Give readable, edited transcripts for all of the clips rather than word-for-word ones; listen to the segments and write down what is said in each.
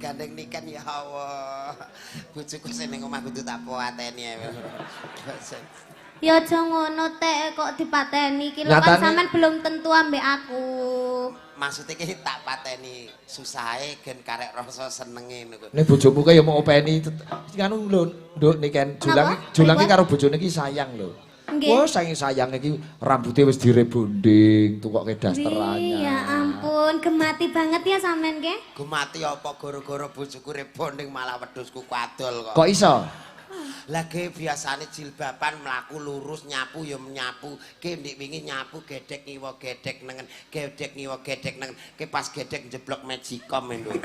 Gandeng Niken, ya Allah. Bojoku sing ning omah kudu tak pateni ae. Ya aja ngono tek kok dipateni iki lho kan sampean belum tentu ambek aku. Maksudnya ki tak pateni susahe gen karek rasa senenge ngono. Ning bojomu kae ya mau openi nganu lho, Nduk Niken. Julang. Napa? Julang ki Pripun? Karo bojone ki sayang lho. Nggih. Wah, saking sayange ki rambutnya wis direbonding, tukoke daster Wih, ya anyar. Ampun, gemati banget ya sampean ke. Gumati apa, gara-gara bojoku rebonding malah wedhusku kadol kok. Kok iso? Lagi biasane jilbaban mlaku lurus, nyapu ya nyapu. Ki ndik wingi nyapu gedek ngiwa gedek nengen, gedek ngiwa gedek nengen. Ki pas gedek jeblok magicom lho.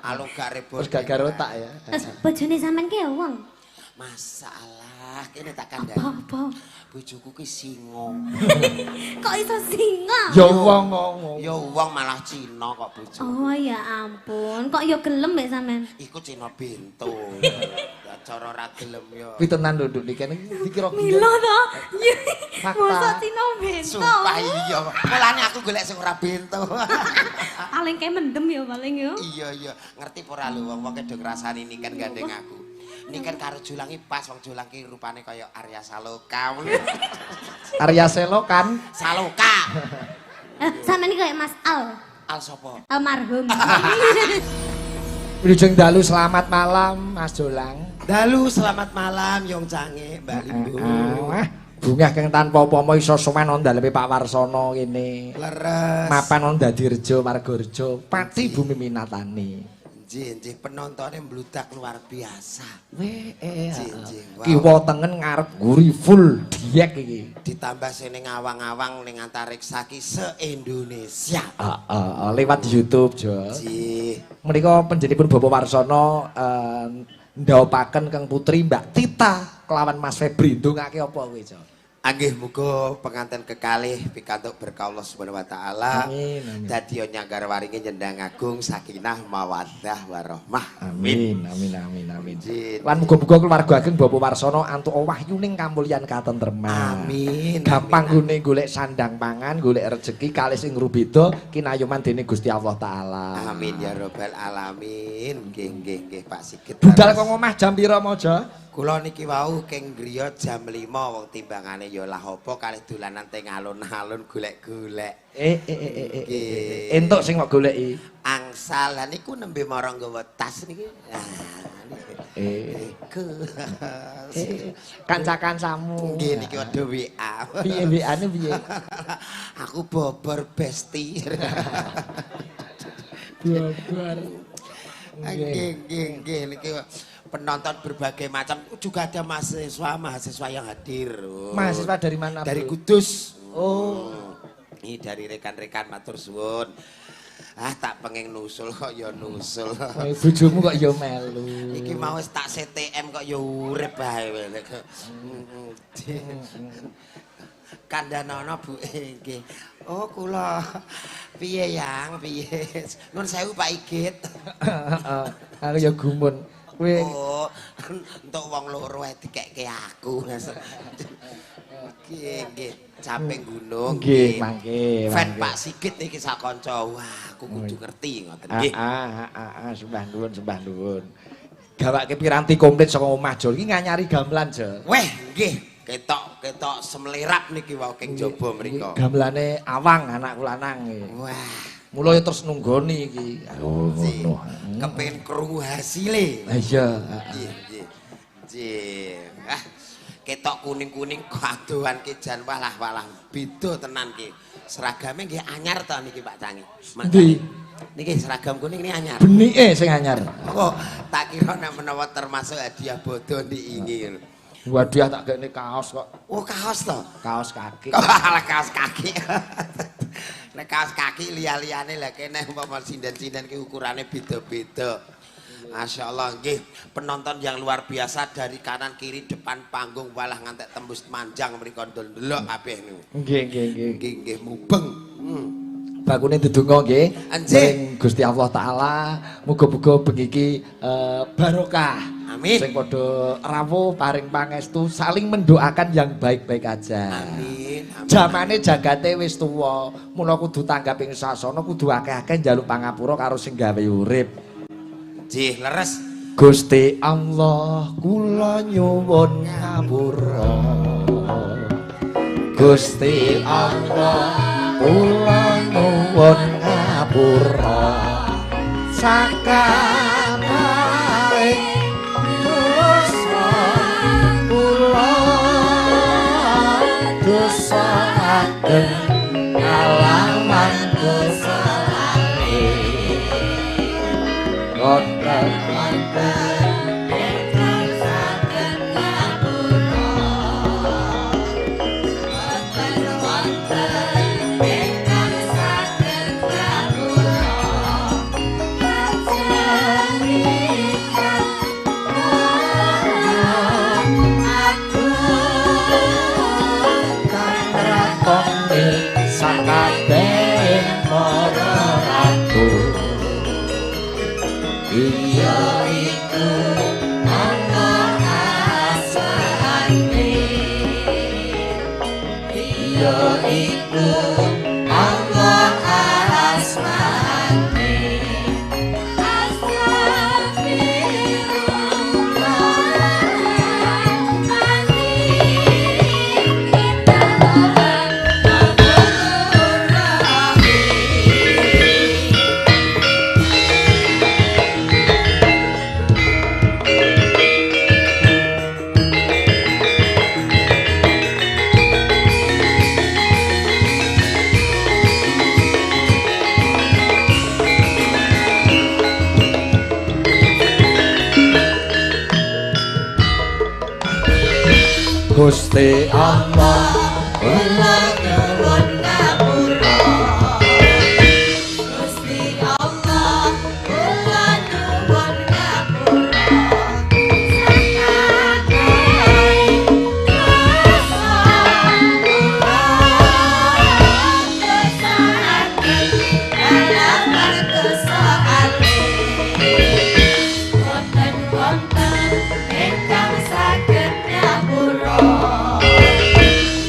Alung gak rebonding. Terus gak otak ya. Terus bojone sampean ki ya wong. Masalah kene tak kandhani. Apa-apa? Bojoku ki singa. Kok iso singa? Ya wong ngomong. Ya wong malah Cina kok bojoku. Oh ya ampun, kok ya gelem mbek sampean? Iku Cina bento. Ya cara ora gelem ya. Kuwi tenan lho, Nduk Niken, dikira Milo to. Fakta. Mosok Cina bento. Sumpah iya. Mulane aku golek sing ora bento. Paling kayak mendem ya paling ya. Iya, ngerti apa ora lho, wong-wong do ngrasani Niken gandeng aku. Niken karo Julangi pas, wong Julang ki rupane kaya Arya Saloka. Arya Selokan. Saloka. Eh, sampean iki kayak Mas Al, Al sapa? Almarhum. Wilujeng dalu, selamat malam, Mas Jolang. Dalu, selamat malam, Yong Cange, Mbak Limbu. Wah, bungah kang tanpa upama iso sowan nang daleme Pak Warsono kene. Leres. Mapan nang Dadirejo, Margorejo, Pati Bumi Minatani. Nggih, nggih, penontonnya mbludak luar biasa. Weh, eh. Nggih, nggih. Wow. Kiwa tengen ngarep nguri full diek iki. Ditambah sing ning awang-awang ning antariksa ki se-Indonesia. Heeh, lewat YouTube, Jo. Nggih. Menika panjenenganipun Bapak Warsono ndhawuhaken Kang Putri Mbak Tita kelawan Mas Febri, ndongake apa kuwi, Jo? Anggih, muga pengantin kekalih pikantuk berkah Allah Subhanahu wa taala. Amin, amin. Dadi nyanggar waringin nyendang agung, sakinah mawaddah warahmah. Amin, amin, amin, amin. Amin. Lan muga-muga keluarga ageng Bapak Warsono antuk wahyuning kamulyan katentreman. Amin. Gampang amin. gune golek sandang pangan, golek rejeki kalis ing rubeda kinayoman dening Gusti Allah taala. Amin ya robbal alamin. Nggih, nggih, nggih, Pak Sigit. Budal kok omah jam pira, Mojo? Kula niki wau keng griya jam 5, wong timbangane ya lah apa kalih dolanan teng alun-alun golek-golek. Eh eh eh eh, eh, Nggih. Entuk sing kok goleki? Angsal, lah niku nembe mara nggawa tas niki. Nah, niki. Eh. Iku. Eh, kanca-kancamu. Nggih, niki ada WA. Piye WA-ne piye? Aku bobor, besti. Bobor. Nggih, nggih, nggih, niki penonton berbagai macam, juga ada mahasiswa mahasiswa yang hadir. Oh. Mahasiswa dari mana, Dari Bro? Kudus. Oh. Ini dari rekan-rekan, matur suwun. Ah, tak pengen nusul kok ya nusul. Eh, bojomu kok ya melu. Iki mau wis tak CTM kok ya urip bae. Kandhanono, Bu, nggih. Oh, kula piye yang piye? Nuwun sewu, Pak Igit. Heeh. Aku ya gumun. Kowe Oh, entuk wong loro ae dikekke aku. Nggih, nggih, caping gunung. Nggih, mangke. Fan Mangke. Pak Sigit niki sak kanca. Wah, aku kudu ngerti ngoten nggih. Ah, ah, ah, ah, sembah nuwun, sembah nuwun. Gawake piranti komplit saka omah, Jo. Iki nganyari gamelan, Jo. Weh, nggih, ketok ketok semlerap niki wau keng jaba mriko. Gamelane Awang anakku lanang iki. Wah, Mula ya terus nunggoni iki. Oh, ngono. Kepengin krungu hasile. Ah, iya. Nggih, nggih. Nggih. Ah, ketok kuning-kuning kadohan ki jan walah walah beda tenan ki. Seragame nggih anyar to niki, Pak Cangi. Mak Endi? Cangi. Niki seragam kuning ini anyar. Benike sing anyar. Oh, tak kira nek menawa termasuk hadiah bodo ndi ingi. Wadiah tak gekne kaos kok. Oh, kaos to. Kaos kaki. Alah, kaos kaki. Nek kaos kaki liya-liyane lah kene umpama sinden-sinden ki ukurane beda-beda. Masya Allah nggih, penonton yang luar biasa dari kanan kiri depan panggung, walah ngantek tembus manjang mriko ndelok kabeh niku. Nggih, nggih, nggih. Nggih, nggih, mubeng. Bakune ndedonga nggih. Anjih. Ing Gusti Allah taala, muga-muga bengi iki barokah. Amin. Sing padha rawuh paring pangestu, saling mendoakan yang baik-baik aja. Amin. Amin. Jamane jagate wis tuwa, mula kudu tanggap ing sasana, kudu akeh-akeh njaluk pangapura karo sing gawe urip. Nggih, leres. Gusti Allah kula nyuwun ngapura. Gusti Allah kula nyuwun ngapura. Sakatahe dosa kula dosa ageng kalawan dosa wonten wonten ingkang saged ngapura. Wonten wonten ingkang saged ngapura. Kajarikan agung kang ngrakoni sakabeh para ratu. Iya iku Allah asmane. Iya iku Allah asmane. Astagfirullahaladzim, innallaha ghafurur rahim. Gusti Allah Kula nyuwun ngapura. Gusti Allah kula nyuwun ngapura. Sakabeh dosa kula dosa ageng kalawan dosa alit. Boten wonten ingkang saged ngapura.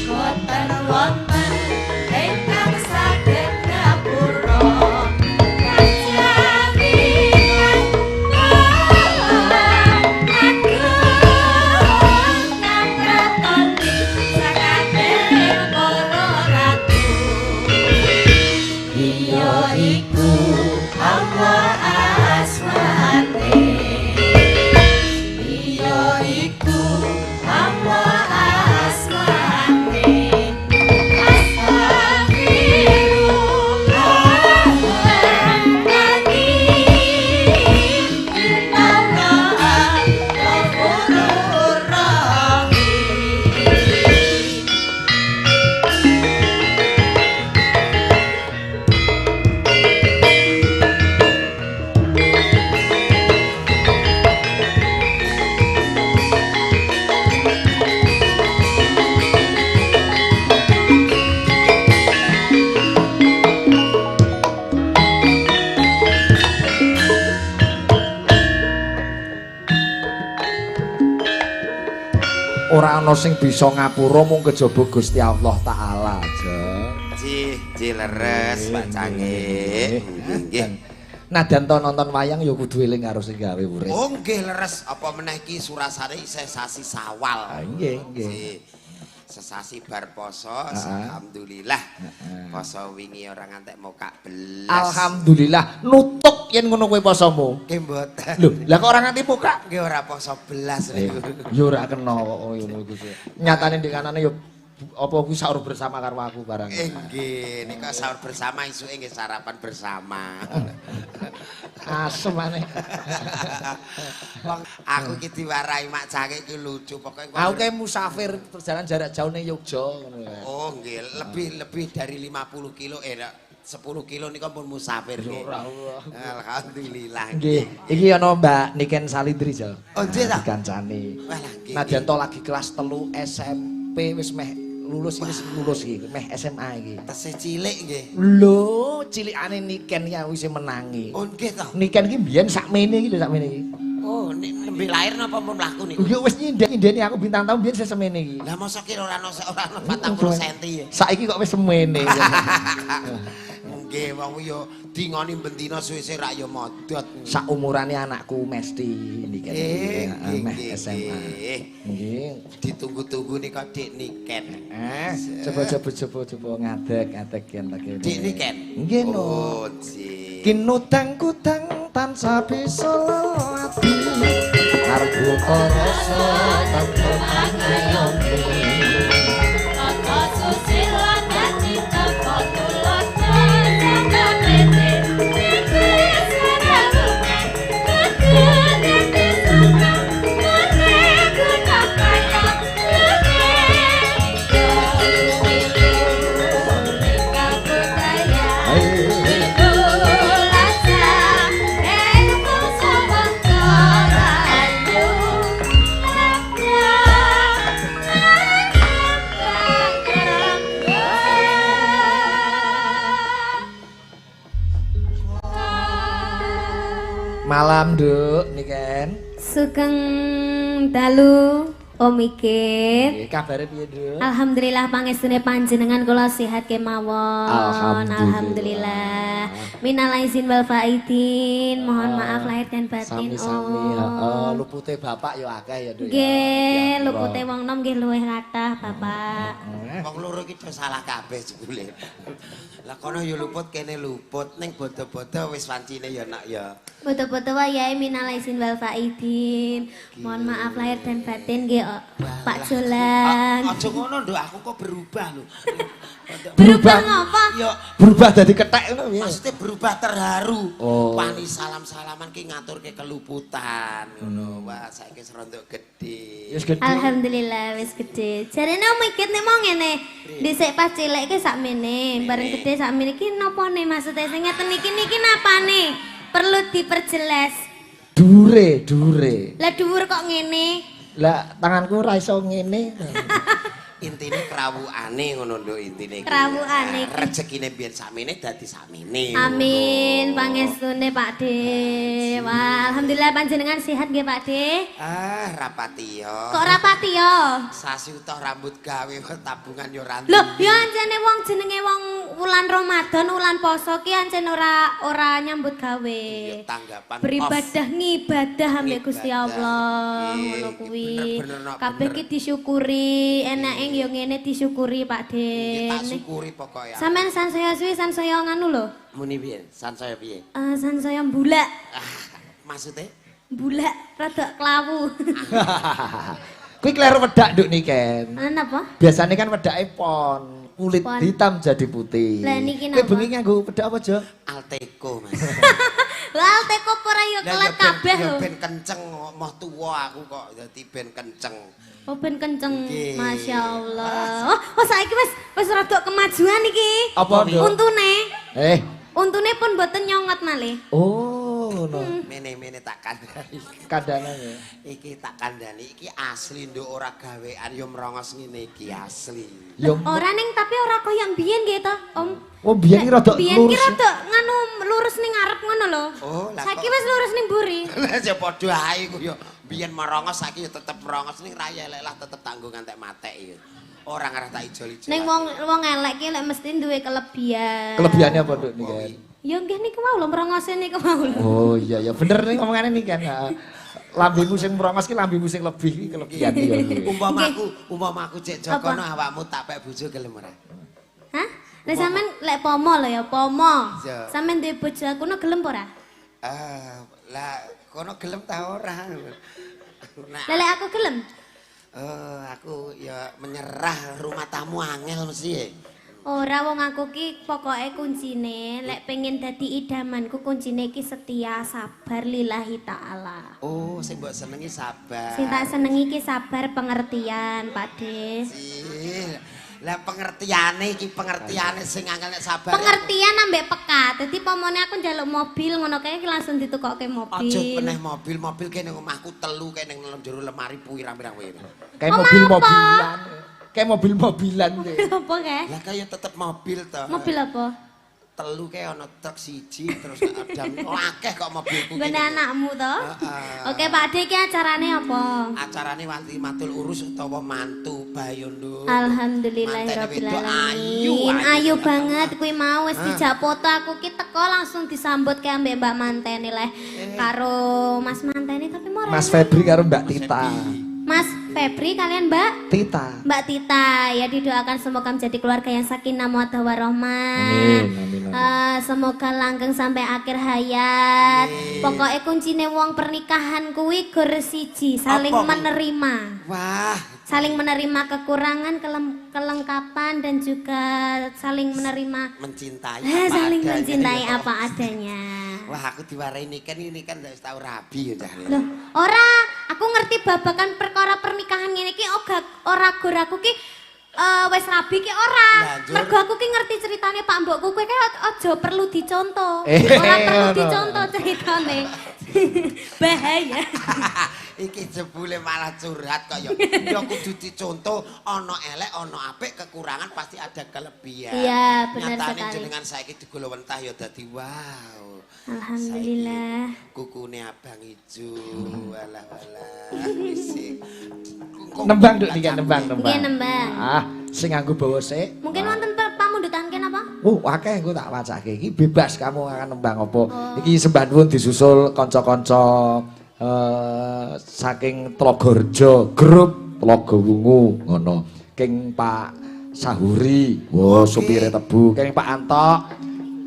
Boten wonten ingkang saged ngapura. Kajaminan agung kang ngratoni sakabeh para ratu. Iya iku Allah asmane. Iya iku Allah asmane. Astagfirullahaladzim, innallaha ghafurur rahim. Ora ana sing bisa ngapura mung kejaba Gusti Allah Taala, Jeng. Nggih, nggih leres Pak Cangik. Nggih, nggih. Nadan to nonton wayang ya kudu eling karo sing gawe urip. Oh nggih leres, apa meneh iki surasane isih sasi Sawal. Ah, nggih, nggih. Nggih. Sesasi bar poso, alhamdulillah. Poso wingi ora ngantek mokak belas. Alhamdulillah nutuk yen ngono kowe posomu. Nggih mboten. Lho, lah kok ora nganti mokak? Nggih ora poso belas niku. Ya ora kena kok ngono iku sih. Nyatane ndek kanane ya apa kuwi sahur bersama karo aku barang. Nggih, nika sahur bersama isuke nggih sarapan bersama. Asem aneh. Wong aku iki diwarai Mak Cangik iki lucu pokoke. Aku kayak musafir perjalanan jarak jauh ning Yogya ngono kae. Oh nggih, lebih dari 50 kilo 10 kilo nika pun musafir nggih. Ora ora. Alhamdulillah Nggih, iki ana Mbak Niken Salindri, Jo. Oh nggih ta. Dikancani. Walah nggih. Nadyan to lagi kelas 3 SMP wis meh lulus iki wis lulus iki, meh SMA iki. Tesih cilik nggih. Lho, cilikane Niken ya wis menangi. Oh nggih ta. Niken iki mbiyen sakmene iki lho sakmene iki. Oh, nembe lahir napa pun mlaku niku? Yo wis nyindeni aku bintang tamu biyen sesemene iki. Lah mosok ki ora ono 40 cm ya. Saiki kok wis semene. Nggih, wong yo dingoni bendina suwe-suwe rak yo modot. Sak umurane anakku mesti niki. Meh SMA. Nggih. Ditunggu-tunggu nika Dik Niken. Coba ngadeg yen ta kene. Dik Niken. Nggih no. Oh, nggih. Kinutang-kutang tansah bisa lelati. Arep rasa tanpa ngayomi. Tata susila dadi teko tulodo saka krete. Malam, Nduk, Niken. Sugeng dalu Om Ikit. Nggih, kabare piye, Nduk? Alhamdulillah pangestune panjenengan kula sehat kemawon. Alhamdulillah. Minal aizin wal faidin, mohon maaf lahir dan batin. Sami-sami, heeh, lupute bapak ya akeh ya, Nduk. Nggih, lupute wong nom nggih luwih kathah, Bapak. Wong loro iki do salah kabeh jebule. Lah kono ya luput kene luput ning bodo-bodo wis wancine ya nak ya. Bodo-bodo wayahe minal aizin wal faidin. Mohon maaf lahir dan batin nggih Pak Jolan. Aja ngono Nduk, aku kok berubah lho. Berubah ngapa? Ya berubah dadi kethek ngono piye? Maksudnya berubah terharu. Oh. Wani salam-salaman ki ngaturke keluputan ngono. Wah, saiki wis rontok gedhe. Wis gedhe. Alhamdulillah wis gedhe. Jarene Om Ikit nek mau ngene. Dhisik pas cilik ki sakmene, bareng gedhe sakmene iki napane maksude sing ngeten iki niki napane? Perlu diperjelas. Dure, dure. Lah dhuwur kok ngene? Lah tanganku ora iso ngene. Intine krawukane ngono lho intine iki. Krawukane iki. Rezekine biyen sakmene dadi sakmene. Amin pangestune Pak De. Wah, alhamdulillah panjenengan sehat nggih Pak De. Ah, rapati yo. Kok rapati yo? Sasi utuh rambut gawe tabungan yo ra. Lho, ya ancene wong jenenge wong wulan Ramadan, wulan poso ki ancen ora nyambut gawe. Iya, tanggapan beribadah ngibadah ambek Gusti Allah ngono kuwi. Kabeh ki disyukuri, enake yo ngene disyukuri Pak De. Tak syukuri pokoke. Sampeyan sansaya suwi sansaya nganu lho. Muni piye? Sansaya piye? Sansaya mbulak. Maksude? Mbulak rada klawu. Kuwi kleru wedak Nduk Niken. Napa? Biasane kan wedake pon, kulit pon. Hitam jadi putih. Lah niki napa? Kowe bengi nganggo wedak apa, Jo? Alteco, Mas. Lah Alteco ora yo kelet kabeh lho. Ben kenceng moh tuwa aku kok dadi ben kenceng. Oh ben kenceng. Masya Allah. Oh saiki wis rada kemajuan iki. Apa, Nduk? Untune. Untune pun mboten nyongot malih. Oh, ngono. Mene-mene tak kandhani. Kandhane. Iki tak kandhani iki asli Nduk ora gawean yo mrongos ngene iki asli. Yo ora ning tapi ora koyo mbiyen nggih to, Om. Oh, biyen iki rada lurus. Biyen iki rada nganu lurus ning ngarep ngono lho. Oh, lah saiki wis lurus ning mburi. Lah ya padha ae ku yo biyen merongos saiki yo tetep merongos ning ra elek lah tetep tanggung ngantek matek iki. Ora ngarah tak ijol-ijol. Ning wong elek ki lek mesti duwe kelebihan. Kelebihane apa Nduk niki? Ya nggih niku wau lho merongose niku wau lho. Oh iya ya bener nih omongane niki kan. Lambemu sing merongos ki lambemu sing lebih ki kelebihan ya. Umpama aku cek Jokono awakmu tak pek bojo gelem ora? Hah? Nek sampean lek pomo lho ya, pomo. Sampean duwe bojo aku no gelem apa ora? Lah kono gelem ta ora? Lah lek aku gelem? Aku ya menyerah rumah tamu angel mesti. Ora wong aku ki pokoke kuncine lek pengen dadi idamanku kuncine ki setia sabar lillahi taala. Oh, sing mbok senengi sabar. Sing tak senengi ki sabar pengertian, Pak De. Lah pengertiane iki pengertiane sing angel nek sabar. Pengertian ambek peka. Dadi pomone aku njaluk mobil ngono kae iki langsung ditukokke mobil. Aja meneh mobil, mobil kene omahku telu kene ning jero lemari pirang-pirang kowe. Kayak mobil-mobilan. Kayak mobil-mobilan. Apa kae? Lah kaya tetep mobil to. Mobil apa? Telu kae ana truk siji terus adam akeh kok mobilku. Ngene anakmu to? Oke Pak De, iki acarane apa? Acarane walimatul urus utawa mantu Bayu Nduk. Alhamdulillahirabbil alamin. Ayu banget kuwi mau wis dijak foto aku ki teko langsung disambut kae ambek Mbak mantene leh. Karo Mas mantene tapi mau Mas Febri karo Mbak Tita. Mas Febri kalian Mbak Tita. Mbak Tita ya, didoakan semoga menjadi keluarga yang sakinah mawaddah warahmah. Amin, amin, amin. Semoga langgeng sampai akhir hayat. Pokoknya kuncine wong pernikahan kuwi gor siji, saling apa menerima. Wah, saling menerima kekurangan, kelengkapan dan juga saling menerima, mencintai apa saling adanya. Mencintai apa adanya. Wah, aku diwarai niken ini kan wis tau rabi ya cah. Loh, ora, aku ngerti babakan perkara pernikahan ngene iki ora gor aku ki wis rabi ki ora. Mergo aku ki ngerti ceritane Pak Mbokku, kowe ki aja perlu dicontoh. Ora perlu dicontoh ceritane. Bahaya. Iki jebule malah curhat kok ya. Ya kudu dicontoh, ana elek, ana apik, kekurangan pasti ada kelebihan. Iya, benar nyatane sekali. Jenengan saiki digolowentah ya dadi wow. Alhamdulillah. Saiki kukune abang ijo, walah walah. Isih. Nembang Nduk niki, nembang, nembang. Nggih, nembang. Ah, sing nganggo bawa sik. Mungkin wonten pamundutan ken apa? Oh, akeh engko tak wacake. Iki bebas kamu akan nembang apa. Iki sembah nuwun disusul kanca-kanca saking Tlogorjo, grup Tlogowungu ngono. King Pak Sahuri, wo supire tebu, king Pak Antok,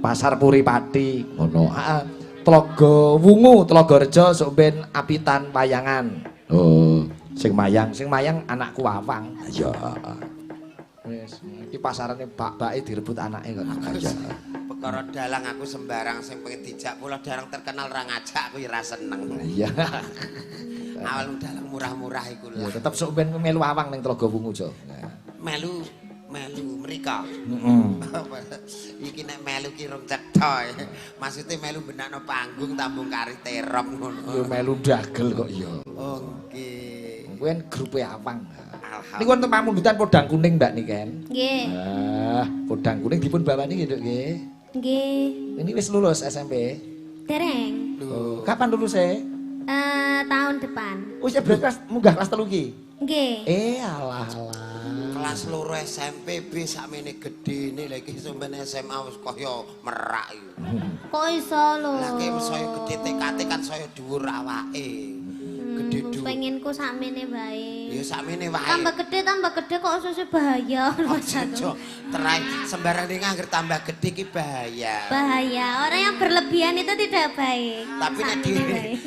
Pasar Puri Pati ngono. Heeh. Tlogowungu, Tlogorjo sok ben apitan payangan. Oh, sing mayang anakku Wawang. Ya. Wis, iki pasarane bak-bake direbut anake kok. Ya. Perkara dalang aku sembarang sing pengen dijak kula dalang terkenal ra ngajak aku ya ra seneng. Iya. Awal dalang murah-murah iku Ya lah. tetep sok ben melu Awang ning Tlogowungu, Jo. Melu melu mriko. Heeh. Iki nek melu ki rong cetha. Maksude melu benakno panggung tambung kari terop ngono. Ya melu dagel kok ya. Oh nggih. Kuwi kan grupe Awang. Niku wonten pamundutan podang kuning Mbak niken. Nggih. Ah, podang kuning dipun bawani nggih, Nduk nggih. Nggih. Ini wis lulus SMP. Dereng. Lho, kapan lulus e? Tahun depan. Wis berarti kelas munggah kelas 3 iki. Nggih. Alah alah. Kelas 2 SMP B sakmene gedene lha iki sampeyan SMA wis kaya merak iki. Kok iso lho? Lah ki saya gedhe TKT kan saya dhuwur awake. Gedhe dhuwur. Penginku sakmene wae. Ya sakmene wae. Tambah gede kok susah bahaya. Ojo terai sembarang ning angger tambah gede ki bahaya. Bahaya. Orang yang berlebihan itu tidak baik. Tapi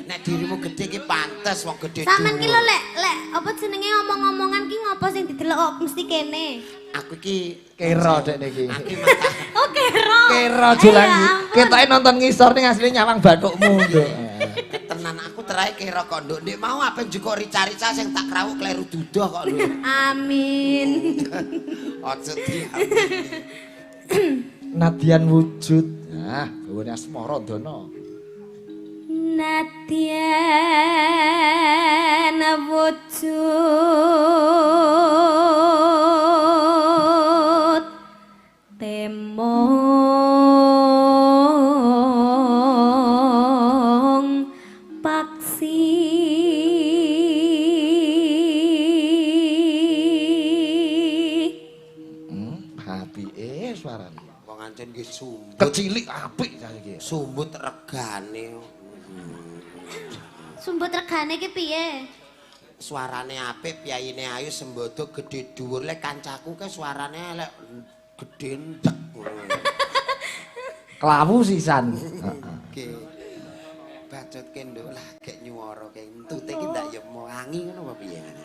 nek dirimu gede ki pantes wong gede. Sampeyan ki lho lek lek apa jenenge omong-omongan ki ngopo sing didelok kok mesti kene. Aku ki kero dek niki. Aku mata. Oh kero. Kero jolang. Ketoke nonton ngisor ning asline nyawang bathukmu, Nduk. Tenan aku terai kero kok Nduk. Ndek mau ape njukuk rica-rica sing tak krawuk kleru duduh kok lho. Amin. Ojo diamini. Nadyan wujud. Nah, bawane asmara dana. Nadyan wujud temong paksi apike suarane. Wong ancen nggih sumbut. Kecilik apik saiki. Sumbut regane. Sumbut regane ki piye? Suarane apik, piyayine ayu, sembodo gedhe dhuwur. Lek kancaku ke suarane elek gedhe ndek ngono. Klawu sisan. Nggih. Bacutke nduk lah gek nyuwara ke entute ki ndak ya wangi ngono apa piye ngene.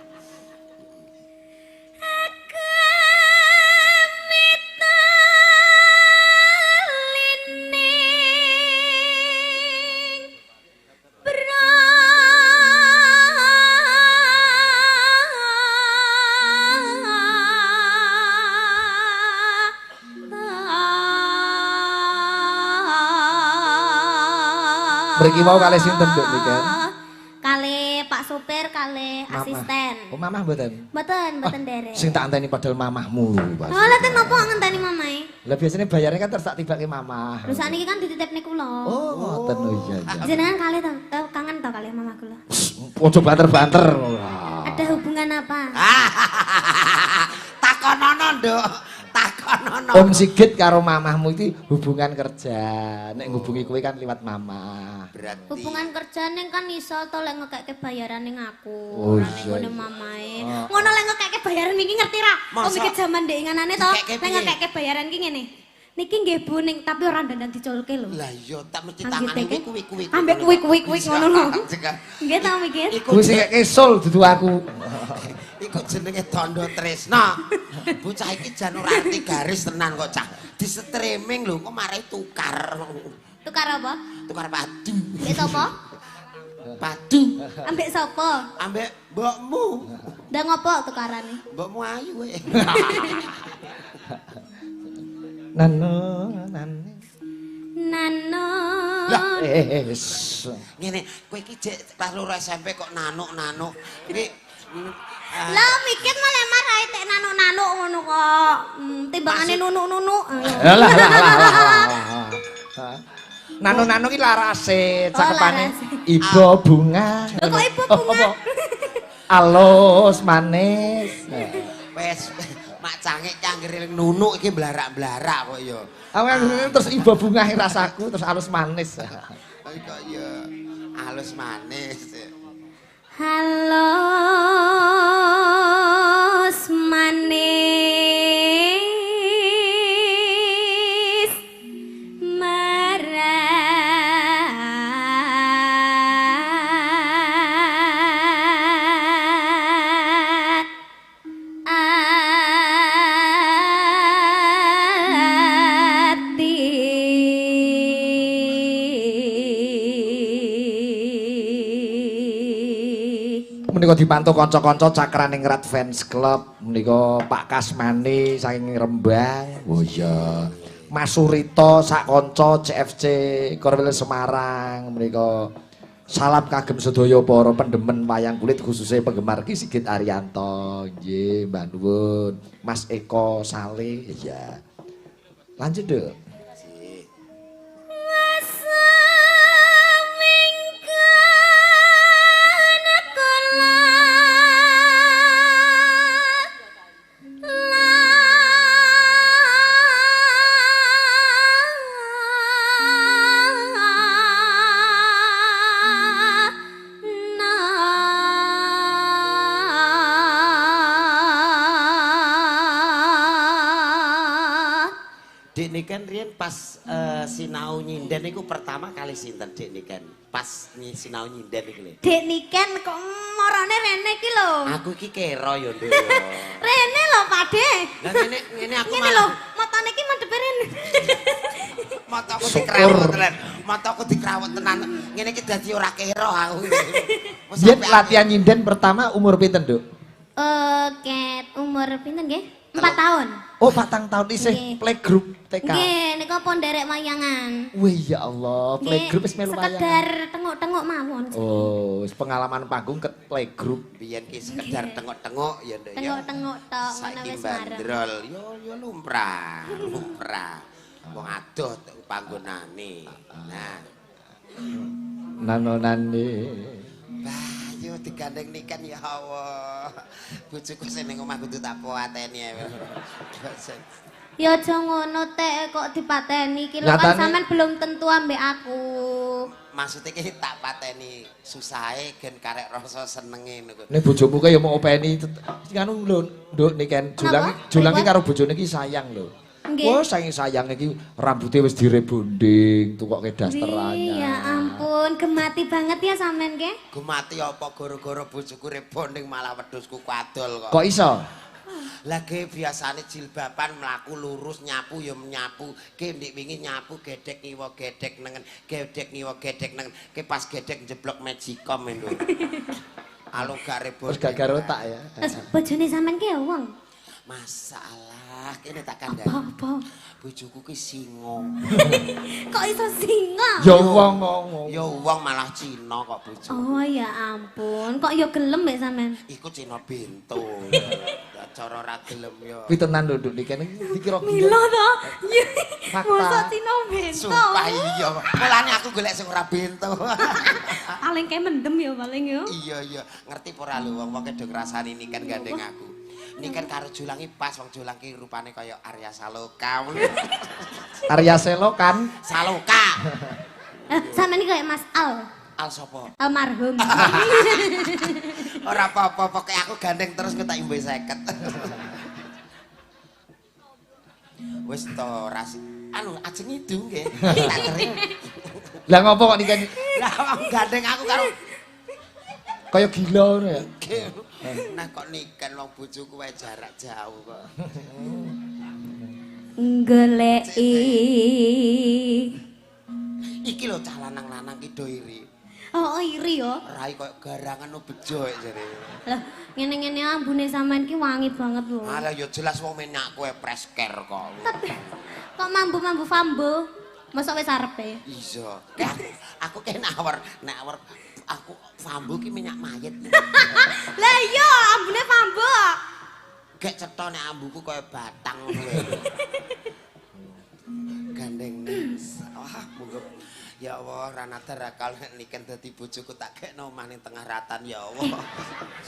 Mriki wau kalih sinten Nduk niken? Kali Pak Sopir, kali asisten. Oh, mamah mboten? Mboten, mboten derek. Sing tak anteni padahal mamahmu lho, Pak. Oh, lha ten napa ngenteni mamae? Lah biasanya bayarnya kan terus tak tibake mamah. Lho sakniki kan dititipne kula. Oh, ngoten lho iya iya. Jenengan kali to, kangen to kali mamah kula. Ojo banter-banter. Ada hubungan apa? Takonono, Nduk. Takonono. Om Sigit karo mamahmu itu hubungan kerja. Nek ngubungi kowe kan liwat mamah. Berarti hubungan kerja ning kan iso to lek ngekekke bayaran ning aku. Oh, ora ning ngene mamae. Ngono lek ngekekke bayaran iki ngerti ra? Om iki jaman ndek inganane to, lek ngekekke bayaran ki ngene. Niki nggih Bu ning tapi ora dandan diculke lho. Lah iya tak mesti tangane kuwi-kuwi. Ambek kuwi-kuwi ngono lho. Nggih ta mikir. Kuwi sing kesul dudu aku. Iku jenenge tondo tresna. Bocah iki jan ora arti garis tenan kok cah. Di streaming lho kok marai tukar. Tukar apa? Tukar padu. Ambek sapa? Padu. Ambek sapa? Ambek mbokmu. Ndak ngopo tukarane? Mbokmu ayu kowe. Nano nane. Nano. Lah ngene, kowe iki jek kelas 2 SMP kok nanuk-nanuk. Iki lah mikir malah marahi tek nanuk-nanuk ngono kok. Timbangane nunuk-nunuk. Lah lah lah. Nano-nano ki larase, cakepane ibu bunga. Lho kok ibu bunga? Alus manis. Wes mak cangik canggere nunuk iki blarak-blarak kok ya. Aku terus ibu bunga rasaku terus alus manis. Kok ya alus manis. Halus manis marang ati. Menika dipantau kanca-kanca Cakraningrat Fans Club, menika Pak Kasmani saking Rembang. Oh iya. Mas Surito sak kanca CFC Korwil Semarang menika salam kagem sedaya para pendemen wayang kulit khususnya penggemar Ki Sigit Arianto. Nggih, Mbah nuwun. Mas Eko Saleh. Iya. Lanjut, Duk. Dek Niken riyen pas sinau nyinden niku pertama kali sinten Dek Niken? Pas sinau nyinden niku lho. Dek Niken kok marane rene iki lho. Aku iki kera ya, Nduk. Rene lho, Pak De. Lah ngene ngene aku ngene lho, matane iki madhepe rene. Mataku dikrawut tenan. Mataku dikrawut tenan. Ngene iki dadi ora kera aku. Yen latihan nyinden pertama umur pinten, Nduk? Ket umur pinten nggih? 4 tahun. Oh, 4 tahun isih playgroup TK. Nggih, nika pun nderek wayangan. Wih, ya Allah, playgroup wis melu wayangan. Sekedar tengok-tengok mawon. Oh, wis pengalaman panggung ke playgroup. Biyen ki sekedar tengok-tengok ya, Nduk ya. Tengok-tengok tok ngono wis marem. Bandrol, yo yo lumrah, lumrah. Wong adoh panggonane. Nah. Nano-nane. Bayu digandeng Niken ya Allah. Bojoku sing ning omah kudu tak pateni. Ya aja ngono tek kok dipateni iki lho kan sampean belum tentu ambek aku. Maksudnya iki tak pateni susahe gen karek rasa senenge niku. Nek bojomu kae ya mau openi nganu lho Nduk Niken, Julang Julang iki karo bojone iki sayang lho. Wah, saking sayang iki rambutnya wis direbonding, tukoke daster anyar. Ya ampun, gemati banget ya sampean ke? Gemati apa gara-gara bojoku rebonding malah wedhusku kadol kok. Kok iso? Lagi biasane jilbaban mlaku lurus nyapu ya menyapu. Ki ndik wingi nyapu gedhek ngiwa gedhek nengen, gedhek ngiwa gedhek nengen. Ki pas gedhek njeblok magicom lho. Alo gak rebonding. Terus gagal otak ya. Terus bojone sampean ki ya wong. Masalah kene tak kandhani. Apa? Bojoku ki singa. Kok iso singa? Ya wong ngomong. Ya wong malah Cina kok bojoku. Oh ya ampun, kok ya gelem mek sampean? Iku Cina bento. Cara ora gelem ya. Kuwi tenan lho, Nduk, kene dikira Milo to. Fakta. Mosok Cina bento. Sumpah iya. Mulane aku golek sing ora bento. Paling kayak mendem ya paling yo. Iya iya, ngerti apa ora lho wong-wong do ngrasani niken gandeng aku. Niken karo Julang iki pas wong Julang ki rupane kaya Arya Saloka. Arya Selokan. Saloka. Sampeyan iki kaya Mas Al. Al sapa? Almarhum. Ora apa-apa, pokoke aku gandeng terus ku tak imbe 50. Wis to ras anu ajeng idu nggih. Tak teri. Lah ngopo kok niken Lah wong gandeng aku karo kaya gila ngono ya. Nah kok niken wong bojoku wae jarak jauh kok. Goleki. Iki lho cah lanang-lanang ki do iri. Oh, iri yo. Rai koyo garangan no bejo jare. Lah, ngene-ngene ambune sampean ki wangi banget lho. Alah ya jelas wong menak kowe fresh care kok. Tapi kok mambu-mambu fambo? Mosok wis arepe? Iya. Aku ki nawar, nawar aku fambo ki minyak mayit. Lah iya, ambune fambo. Gek cetha nek ambuku kaya batang ngono lho. Gandeng. Wah, monggo. Ya Allah, Ranata rakal nek niken dadi bojoku tak gekno omah ning tengah ratan ya Allah.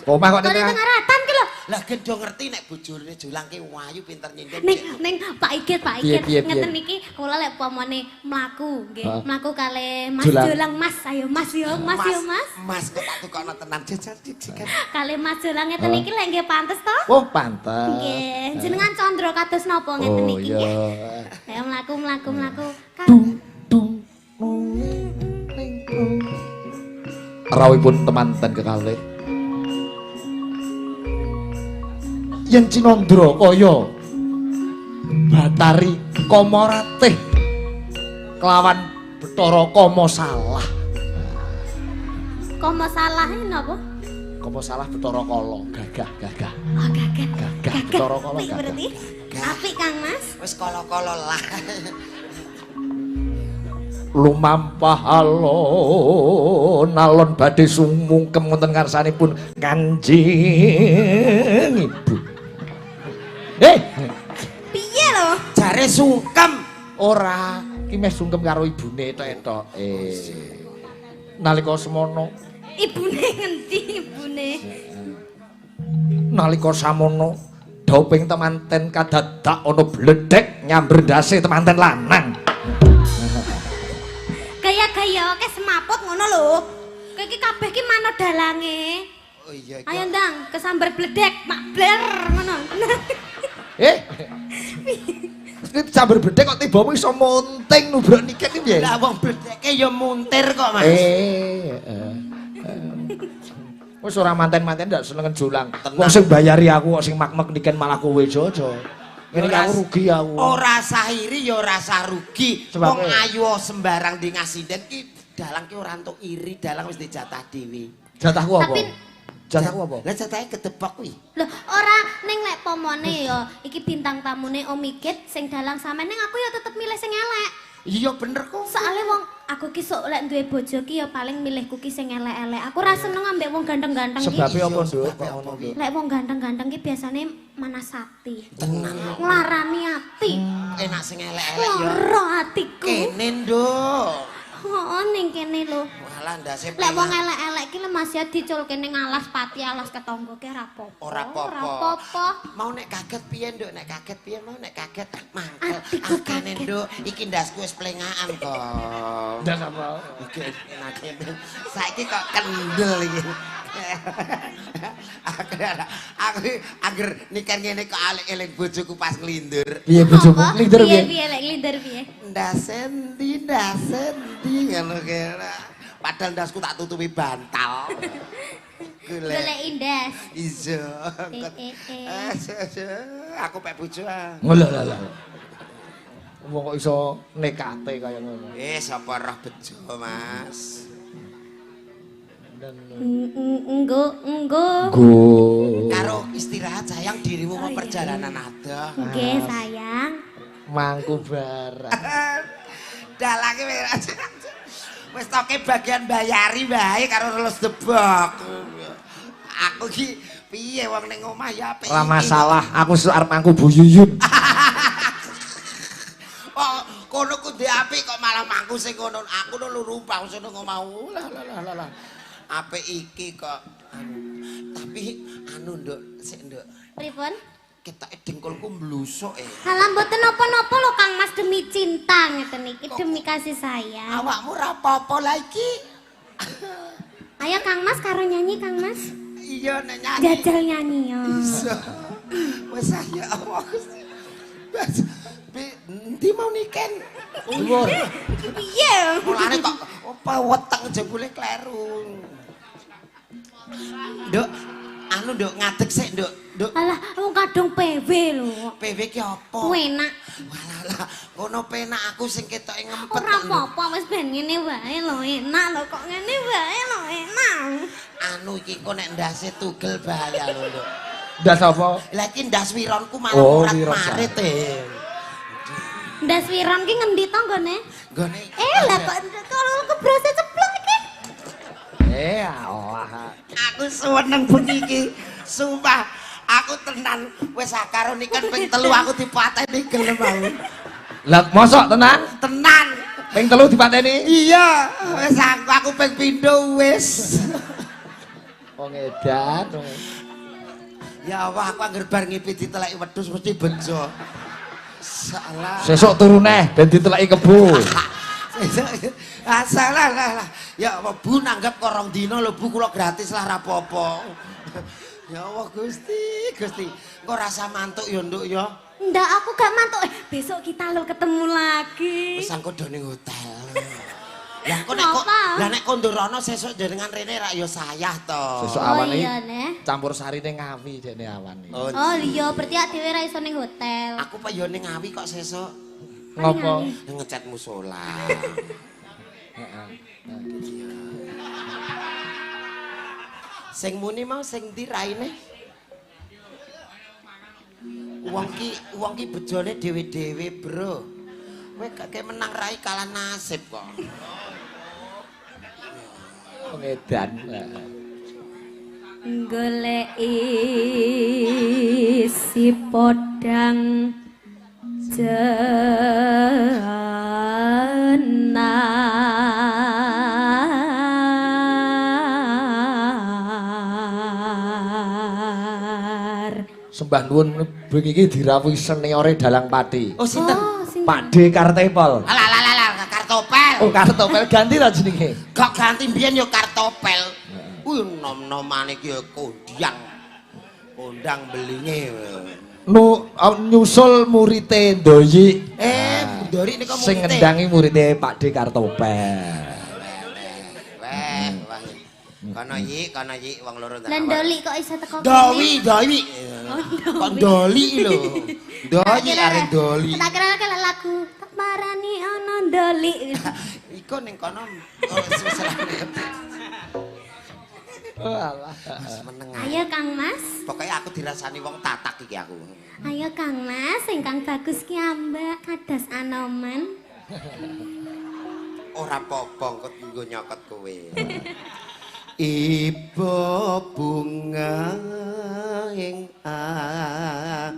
Omah kok ning tengah ratan ki lho. Lah gendho ngerti nek bojone Julang ki wayu pinter nyinden. Ning Pak Igit, Pak Igit ngeten niki kula lek pomone mlaku nggih, mlaku kalih Mas Julang Mas, ayo Mas yo, Mas yo Mas. Mas kok tak tukokno tenan jajal jikan. Kalih Mas Julang ngeten niki lek nggih pantes to? Oh, pantes. Nggih, jenengan condro kados napa ngeten niki nggih. Ayo mlaku mlaku mlaku. Dung rawuhipun temanten kekalih yen Cinandra kaya Batari Kamaratih kelawan Bathara Kama salah. Kama salah napa? Kama salah Bathara Kala, gagah gagah. Oh, gagah. Gagah Bathara Kala gagah. Berarti apik Kang Mas. Wis kala-kala lah. Lumampah alon alon badhe sumungkem wonten ngarsanipun Kanjeng Ibu. Piye lho? Jare sungkem. Ora, ki meh sungkem karo ibune etok-etok. Nalika semono ibune ngendi ibune? Nalika samono dauping temanten kadadak ana bledhek nyamber ndase temanten lanang. Gaya-gaya akeh semaput ngono lho. Kowe iki kabeh ki manut dalange. Oh iya iki. Ayo ndang kesambar bledek, mak bler ngono. Iki sambar bledek kok tibamu iso munting nubruk niken iki piye? Lah wong bledeke ya muntir kok, Mas. Wis ora manten-manten ndak seneng Julang. Wong sing bayari aku kok sing mak-mek niken malah kowe jojo. Ngene iki aku rugi aku. Ora sah iri ya ora sah rugi. Wong ayu sembarang di ngasinden ki dalang ki ora entuk iri, dalang wis dijatah dhewe. Jatahku apa? Jatahku apa? Lah jatahe kedebok kuwi. Lho, ora ning lek pomone ya iki bintang tamune Om Igit sing dalang sampean ning aku ya tetep milih sing elek. Iya bener kok. Soale wong aku ki sok lek duwe bojo ki ya paling milihku ki sing elek-elek. Aku ora seneng ambek wong ganteng-ganteng ki. Sebabe apa, Nduk? Kok ngono, Nduk? Lek wong ganteng-ganteng ki biasane manasati. Tenan. Nglarani ati. Enak sing elek-elek ya. Lara atiku. Kene, Nduk. Heeh, ning kene lho. Walah ndase. Lek wong elek-elek ki lho masih diculke ning alas pati alas ketangga ki ora apa-apa. Ora apa-apa. Mau nek kaget piye, Nduk? Nek kaget piye mau nek kaget mangkel. Atiku kaget, Nduk. Iki ndasku wis plengaan kok. Ndas apa? Oke, enak. Saiki kok kendel iki. Aku angger niken ngene kok alik eling bojoku pas nglindur. Piye bojomu? Nglindur piye? Piye lek nglindur piye? Ndase endi, ndase endi ngono kira. Padahal ndasku tak tutupi bantal. Golek ndas. Iya. Aku pek bojo ah. Lho lho lho. Wong kok iso nekate kaya ngono. Sapa roh bejo, Mas? Enggo, enggo. Go. Karo istirahat sayang dirimu memperjalanan. Perjalanan adoh. Nggih, sayang. Mangku barang. Dalange wis toke bagian bayari wae karo relus debok. Aku ki piye wong ning omah ya apik. Ora masalah, aku arep mangku Bu Yuyun. Oh, kono kudu apik kok malah mangku sing ngono. Aku lho lupa sing nang omah. Lah lah lah lah. Apik iki kok. Tapi anu Nduk, sik Nduk. Pripun? Ketoke dengkulku mblusuk e. Halah mboten napa-napa lho Kang Mas, demi cinta ngeten iki, demi kasih sayang. Awakmu ora apa-apa lah iki. Ayo Kang Mas karo nyanyi Kang Mas. Iya nek nyanyi. Jajal nyanyi yo. Iso. Wis ya Allah Gusti. Endi mau niken? Dhuwur. Iki piye? Mulane kok apa weteng jebule kleru. Nduk, anu Nduk ngadeg sik Nduk. Nduk. Alah, wong kadung PW lho. PW ki apa? Enak. Walah lah, kono penak aku sing ketoke ngempet. Ora apa-apa wis ben ngene wae lho, enak lho kok ngene wae lho, enak. Anu iki kok nek ndase tugel bahaya lho, Nduk. Ndas apa? Lah iki ndas wironku malah ora marit e. Ndas wiron ki ngendi to nggone? Nggone. Lah kok kebrose ceplok iki. Allah. Aku seneng bengi iki. Sumpah, aku tenan wis karo niken ping 3 aku dipateni gelem aku. Lah mosok tenan? Tenan. Ping 3 dipateni? Iya, wis aku ping pindho wis. Wong edan. Ya Allah, aku angger bar ngipi diteleki wedhus mesti bejo. Salah. Sesuk turu neh ben diteleki kebo. Ah salah lah. Ya Allah, Bu nanggap kok rong dina lho Bu, kula gratis lah ra apa-apa. Ya Allah Gusti, Gusti. Engko rasa mantuk ya Nduk ya. Ndak, aku gak mantuk. Besok kita lo ketemu lagi. Wis engko do ning hotel. Lah kok nek kok lah nek kondorono sesuk jenengan rene rak ya sayah to. Sesuk awan iki campur sarine Ngawi dekne awan iki. Oh iya, berarti awake dhewe ra iso ning hotel. Aku pak ya ning Ngawi kok sesuk. Ngopo? Ngecat musola. Heeh. Sing muni mau sing ndi raine? Wong ki bejone dhewe-dhewe, Bro. Kowe gak menang rai kalah nasib kok. Wong edan. Goleki si podang jenar. Sembah nuwun bengi iki dirawuhi seniore Dalang Pati. Oh sinten? Pak D Kartepel. Alah alah alah Kartopel. Oh Kartopel ganti ta jenenge? Kok ganti mbiyen ya Kartopel. Kuwi nom-nomane iki ya kondang. Kondang belinge. Nu nyusul murite Ndoyi. Ndori nika murite. Sing ngendangi murite Pak D Kartopel. Weh, wah. Kono yi, kono yi wong loro ta. Lah Ndoli kok iso teko kene? Dawi, Dawi. Kok Ndoli lho. Ndoli arep Ndoli. Tak kira kalau lagu tak parani ana Ndoli. Iku ning kono Oh alah. Meneng. Ayo Kang Mas. Pokoke aku dirasani wong tatak iki aku. Ayo Kang Mas, ingkang bagus ki ambak kados Anoman. Ora apa-apa engko nggo nyokot kowe. Iba bunga ing atiku.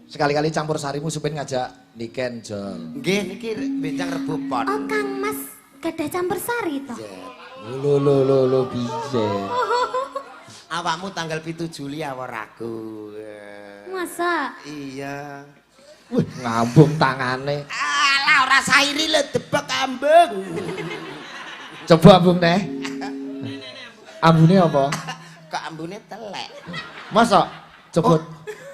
Sekali-kali campur sarimu supin ngajak niken Jol. Nggih niki benjang Rebo Pon. Oh Kang Mas gadah campur sari to? Lho lho lho lho piye? Awakmu tanggal 7 Juli awor aku. Masa? Iya. Wih, ngambung tangane. Alah ora sairi lho debek ambung. Coba ambung neh. Ambune apa? Kok ambune telek. Masa? Coba. Oh.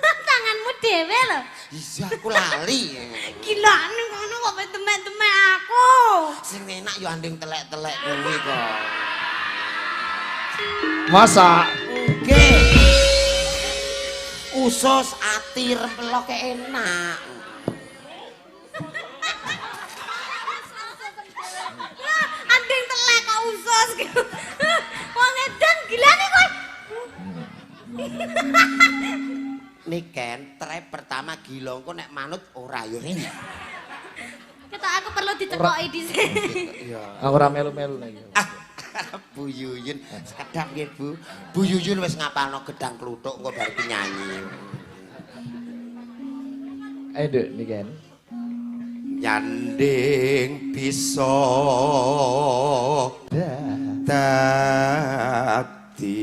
Tanganmu dhewe lho. Iya aku lali. Gila ning kono kok temek-temek aku. Sing enak yo anding telek-telek kuwi kok. Masa? Nggih. Usus ati rempelo ke enak. Anding Los. Wong edan gilane kowe. Niken, trep pertama gila engko nek manut ora yo rene. Ketok aku perlu dicekoki dhisik. Iya. Aku ora melu-melu nek iki. Bu Yuyun, sekedap nggih Bu. Bu Yuyun wis ngapalno gedang kluthuk engko bar iki nyanyi. Ayo Nduk Niken. Nyanding bisa dadi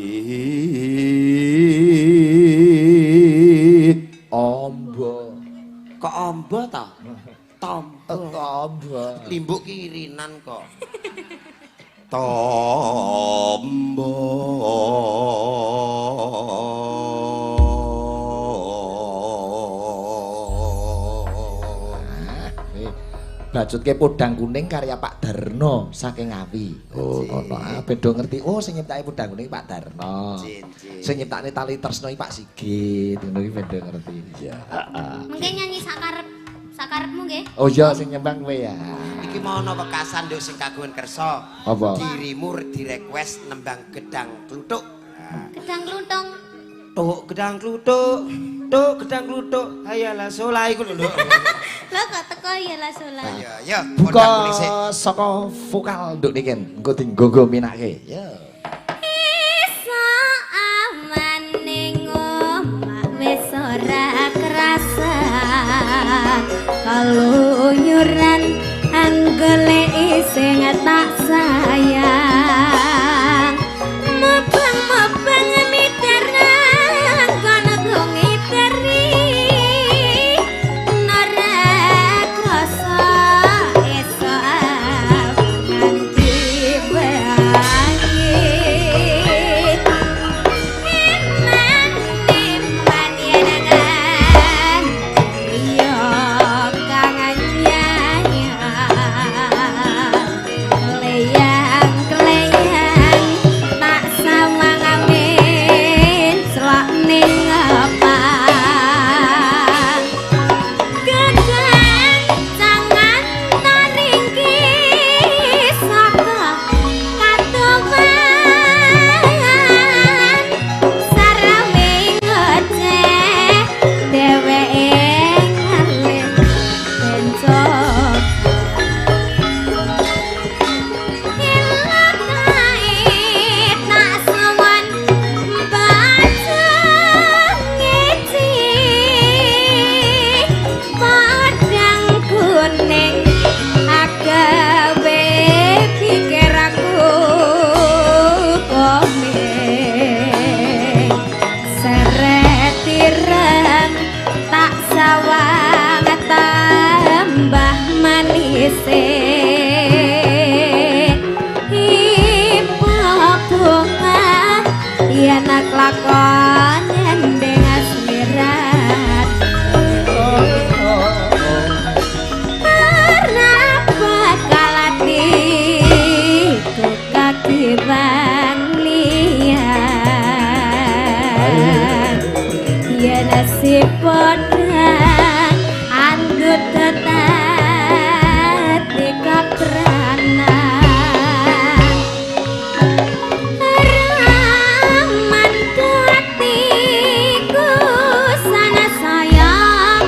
ombo. Kok ombo ta? Tombo. Tombo. Limbuk kirinan kok. Tombo. Bacutke Podang Kuning karya Pak Darno saking Ngawi. Oh, ngono. Ah, ben do ngerti. Oh, sing nyiptake Podang Kuning Pak Darno. Sing nyiptakne Tali Tresno iki Pak Sigit. Ngono iki ben do ngerti. Iya, heeh. Mungkin nyanyi sakarep sakarepmu nggih. Oh iya, sing nyembang kowe ya. Iki mau ana wekasan nduk sing kagungan kersa. Apa? Dirimu direquest nembang gedang kluthuk. Gedang kluthuk. Tuk gedang kluthuk, tuk gedang kluthuk, hayalah solai iku lho. Lho kok teko ya lah solai. Iya, ya, buka saka vokal nduk Niken, engko dinggo minake. Ya. Iso aman ning omah wis ora kerasa. Kaluyuran anggoleki sing tak sayang. Mebang-mebang miterang kono ngiteri. Nora krasa esuk nganti bengi. Eman-eman yen ngan iya kang anyar. Kleyang-kleyang tak sawang amin celok ning ngepang. Kekencangan taringki saka katuman. Sarame ngoceh dheweke ngalih bencok. Tak sowan bajang ngeci padang kuning agawe pikir aku komeng seret ireng tak sawang tambah manise. Ibu bunga yen lakon nyandeng asmirat. Ora bakal atiku kakiran liyan. Yen si podang andut dadi kapranan. Raman atiku sana sayang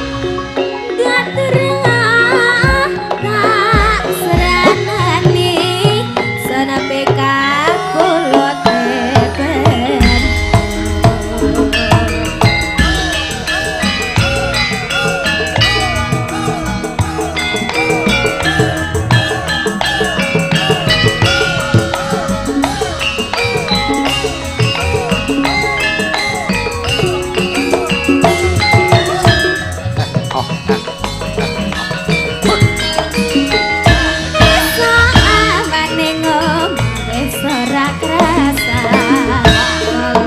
gatrah tak seranani sana peka kula teben. Iso amane ngomah wis ora krasa.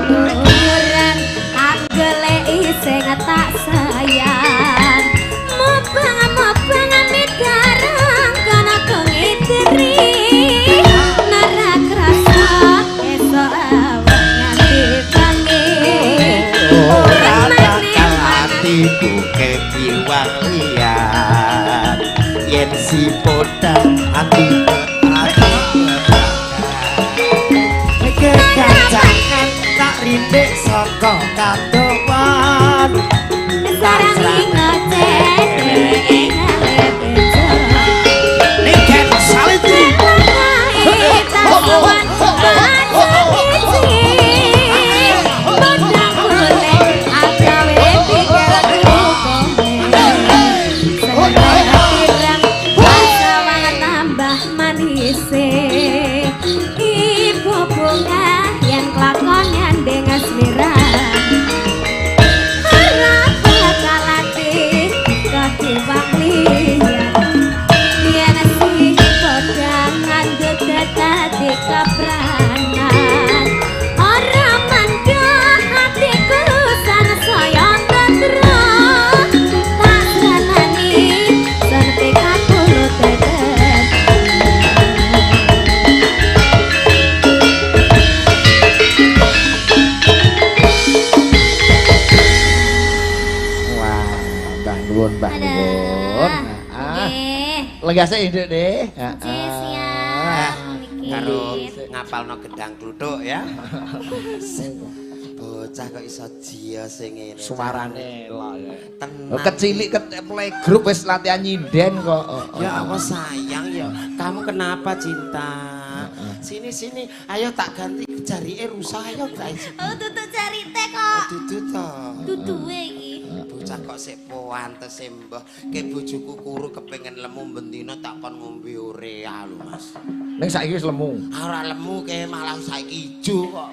Keluyuran anggoleki sing tak sayang. Mubang-mubang midarang kono ngiteri. Nara krasa esuk awak nganti bengi. Ora bakal atiku kepiwang liyan. Yen si podang ati ati Indik saka kadowan. Sarang ngoceh dheweke ngalih bejo. Niken Salindri. Kapranan ora mandha atiku sansaya tentra tak sanani sampe kapulo tetep. Wah, Mbah nuwun, Mbah nuwun. Heeh. Lenggah sik Nduk Dik. Nggih, siap. Niki. Karo ngapalno gedang kluthuk ya. Bocah kok iso jiya sing ngene. Suarane elok ya. Tenang. Kecilik ket playgroup wis latihan nyinden kok. Ya Allah sayang ya. Kamu kenapa cinta? Sini sini, ayo tak ganti jarike rusak ayo guys. Oh, tutuk jarite kok. Dudu to. Duduwe iki. Bocah kok sik poantes mbah. Ke bojoku kuru kepengin lemu bendina tak kon ngombe urea lho Mas. Ning saiki wis lemu. Ora lemu ke malah saiki ijo kok.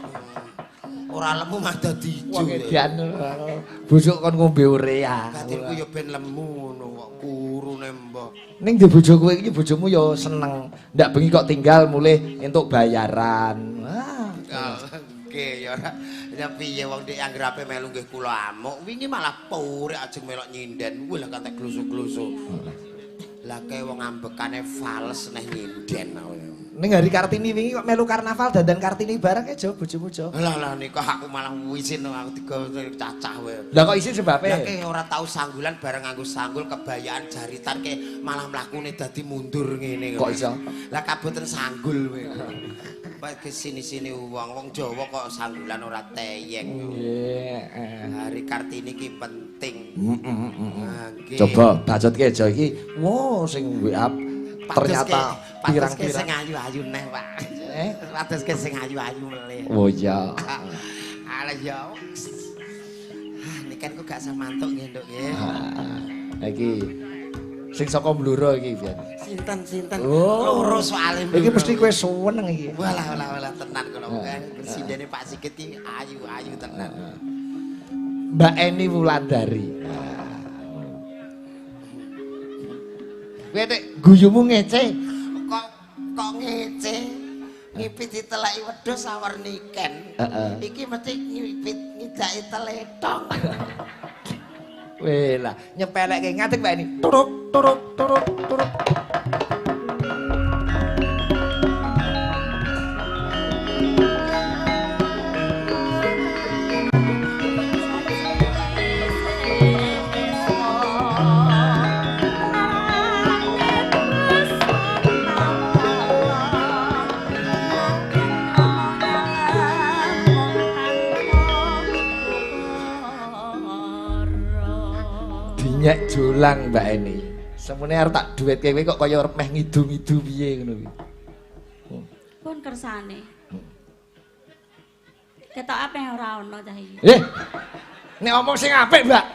Ora lemu mah dadi ijo. Wong edan bojo kon ngombe urea. Batinku ya ben lemu ngono kok kurune mbah. Ning di bojo kowe iki bojomu ya seneng. Ndak bengi kok tinggal mulih entuk bayaran. Wah. Nggih ya ora. Ya piye wong dik anggere melu nggih kula amuk. Wingi malah purik ajeng melok nyinden. Kuwi lah kantek glusuk-glusuk. Lah kae wong ambekane fales neh nyinden aku. Ning hari Kartini wingi kok melu karnaval dandan Kartini bareng e jo bojomu jo. Lah lah nika aku malah wisin aku digawe cacah wae. Lah kok isin sebabe? Lah ke ora tau sanggulan bareng nganggo sanggul kebayaan jaritan ke malah mlakune dadi mundur ngene. Kok iso? Lah kaboten sanggul kowe. Kok ke sini-sini wong wong Jawa kok sanggulan ora teyeng. Nggih. Hari Kartini ki penting. Heeh. Coba bacotke jo iki. Wo sing WA ternyata pirang-pirang sing ayu-ayu neh, Pak. Padoske sing ayu-ayu melih. Oh iya. Alah ya. Ah niken kok gak samantuk nggih, Nduk nggih. Iki sing saka Blora iki, Bian. Sinten-sinten? Oh. Loro soalé. Iki mesti kowe seneng iki. Walah walah walah tenan kula. Sindene Pak Sigit iki ayu-ayu tenan. Mbak Eni Wulandari. Kowe nek guyumu ngece. Kok ngece? Ngipit diteleki wedhus sawar niken. Iki mesti ngipit ngidaki teletong. Weh lah, nyepelekke ngadeg Mbak Eni. Turuk turuk turuk turuk. Dinyek jolang Mbak Eni. Semune arep tak duetke kowe kok kaya arep meh ngidu-ngidu piye ngono kuwi. Pun kersane. Ketok ape ora ana cah iki. Nek omong sing apik, Mbak.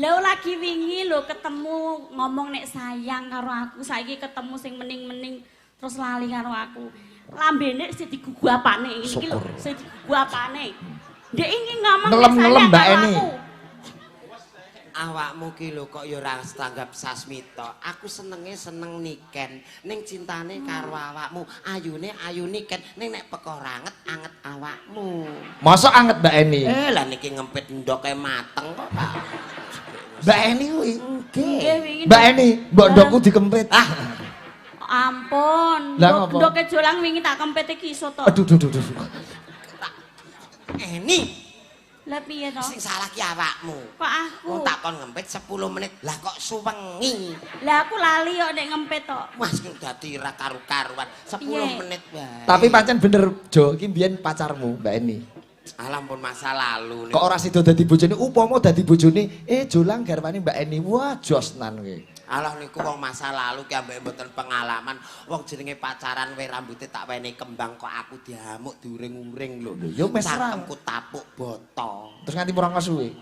Lha lagi wingi lho ketemu ngomong nek sayang karo aku, saiki ketemu sing mening-mening terus lali karo aku. Lambene sing digugu apane iki lho, sing digugu apane. Ndek iki ngomong nek sayang Mbak karo Eni. aku. Awakmu ki lho kok ya ora tanggap sasmita. Aku senenge seneng niken, ning cintane karo awakmu. Ayune ayu niken, ning nek perkara anget anget awakmu. Mosok anget Mbak Eni? Lah niki ngempit ndoke mateng kok, Pak. Mbak Eni kuwi. Nggih. Mbak Eni, mbok ndokku dikempit. Ah. Ampun. Ndoke jolang wingi tak kempit iki iso to. Aduh duh duh duh. Eni. Lah piye to? Sing salah ki awakmu. Kok aku? Wong tak kon ngempit 10 menit. Lah kok suwengi. Lah aku lali kok nek ngempit tok. Mas ki dadi ra karu-karuan 10 menit wae. Tapi pancen bener Jo, iki mbiyen pacarmu Mbak Eni. Alah pun masa lalu. Kok ora sida dadi bojone, upama dadi bojone, Jolang garwane Mbak Eni. Wah, jos nan kowe. Alah niku wong masa lalu ki ambek mboten pengalaman. Wong jenenge pacaran we rambute tak wenehi kembang kok aku diamuk diuring-uring lho. Ya mesra. Cangkemku tapuk boto. Terus nganti murang suwe.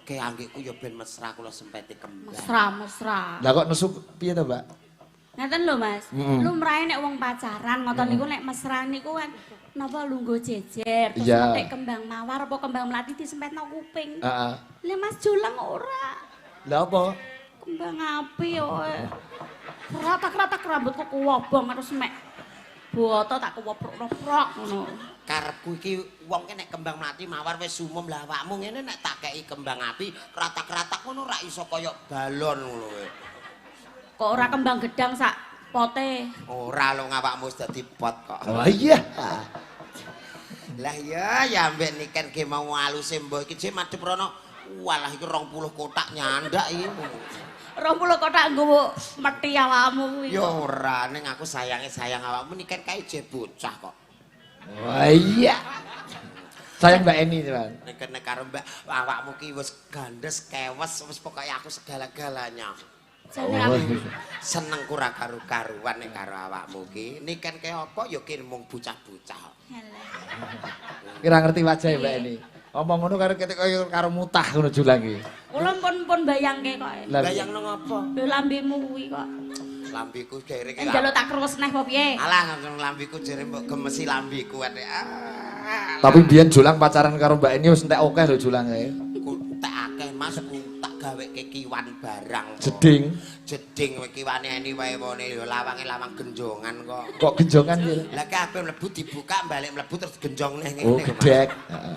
Ke anggekku ya ben mesra kula sempeti kembang. Mesra-mesra. Lah kok nesu piye to, Mbak? Ngeten lho, Mas. Lumrahe nek wong pacaran ngoten niku nek mesra niku kan napa lungguh jejer terus petik kembang mawar apa kembang melati disempetno kuping. Heeh. Lah Mas Jolang ora. Lah apa? Kembang api yo. Ratak-ratak rambutku kuwobong terus mek boto tak kuwoprok-prok ngono. Karepku iki wong ki nek kembang melati mawar wis umum lah awakmu ngene nek tak kei kembang api kratak-kratak ngono ra iso kaya balon ngono kowe. Kok ora kembang gedang sak pote? Ora lho awakmu wis dadi pot kok. Oh iya. Lah iya ya ambek niken ge mau aluse mbah iki jek madhep rono. Walah iki 20 kotak nyandak iki. 20 kotak nggo meti awakmu kuwi. Ya ora, ning aku sayange sayang awakmu niken kae jek bocah kok. Wah iya. Sayang Mbak Eni teman. Nek nek karo Mbak awakmu ki wis gandes, kewes, wis pokoke aku segala-galanya. Oh. Seneng ku ra karu-karuan nek karo awakmu ki. Niken kae apa ya ki mung bocah-bocah. Kira ngerti wajah Mbak Eni. Omong ngono karo ketik kaya karo mutah ngono Jolang iki. Kula pun bayangke kok. Bayangno ngopo? Lho lambemu kuwi kok. Lambiku jere ki. Njaluk tak kruwes neh apa piye? Alah lambiku jere mbok gemesi lambiku atik. Tapi biyen Jolang pacaran karo Mbak Eni wis entek akeh lho Jolang kae. Entek akeh Mas, tak gaweke kiwan barang. Jeding. Jeding kiwane Eni wae wone ya lawange lawang genjongan kok. Kok genjongan piye? Lah ki ape mlebu dibuka balik mlebu terus genjong neh ngene. Oh, gedhek. Heeh.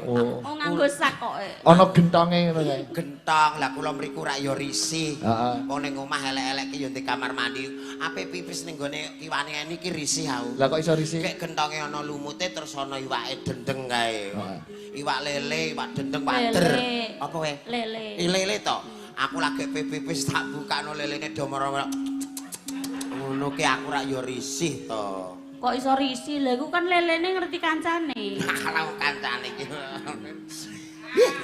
Oh, nganggo sak kok. Ana gentonge ngono kae. Gentong. Lah kula mriku rak ya risih. Wong ning omah elek-elek ki ya ndek kamar mandi. Ape pipis ning gone kiwane Eni ki risih aku. Lah kok iso risih? Kek gentonge ana lumute terus ana iwake dendeng kae. Iwak lele, iwak dendeng, wader. Apa kowe? Lele. Lele to. Aku lagi pipis tak bukakno lelene do moro. Ngono ki aku rak ya risih to. Kok iso risih? Lha iku kan lelene ngerti kancane. Kalau kancane iki.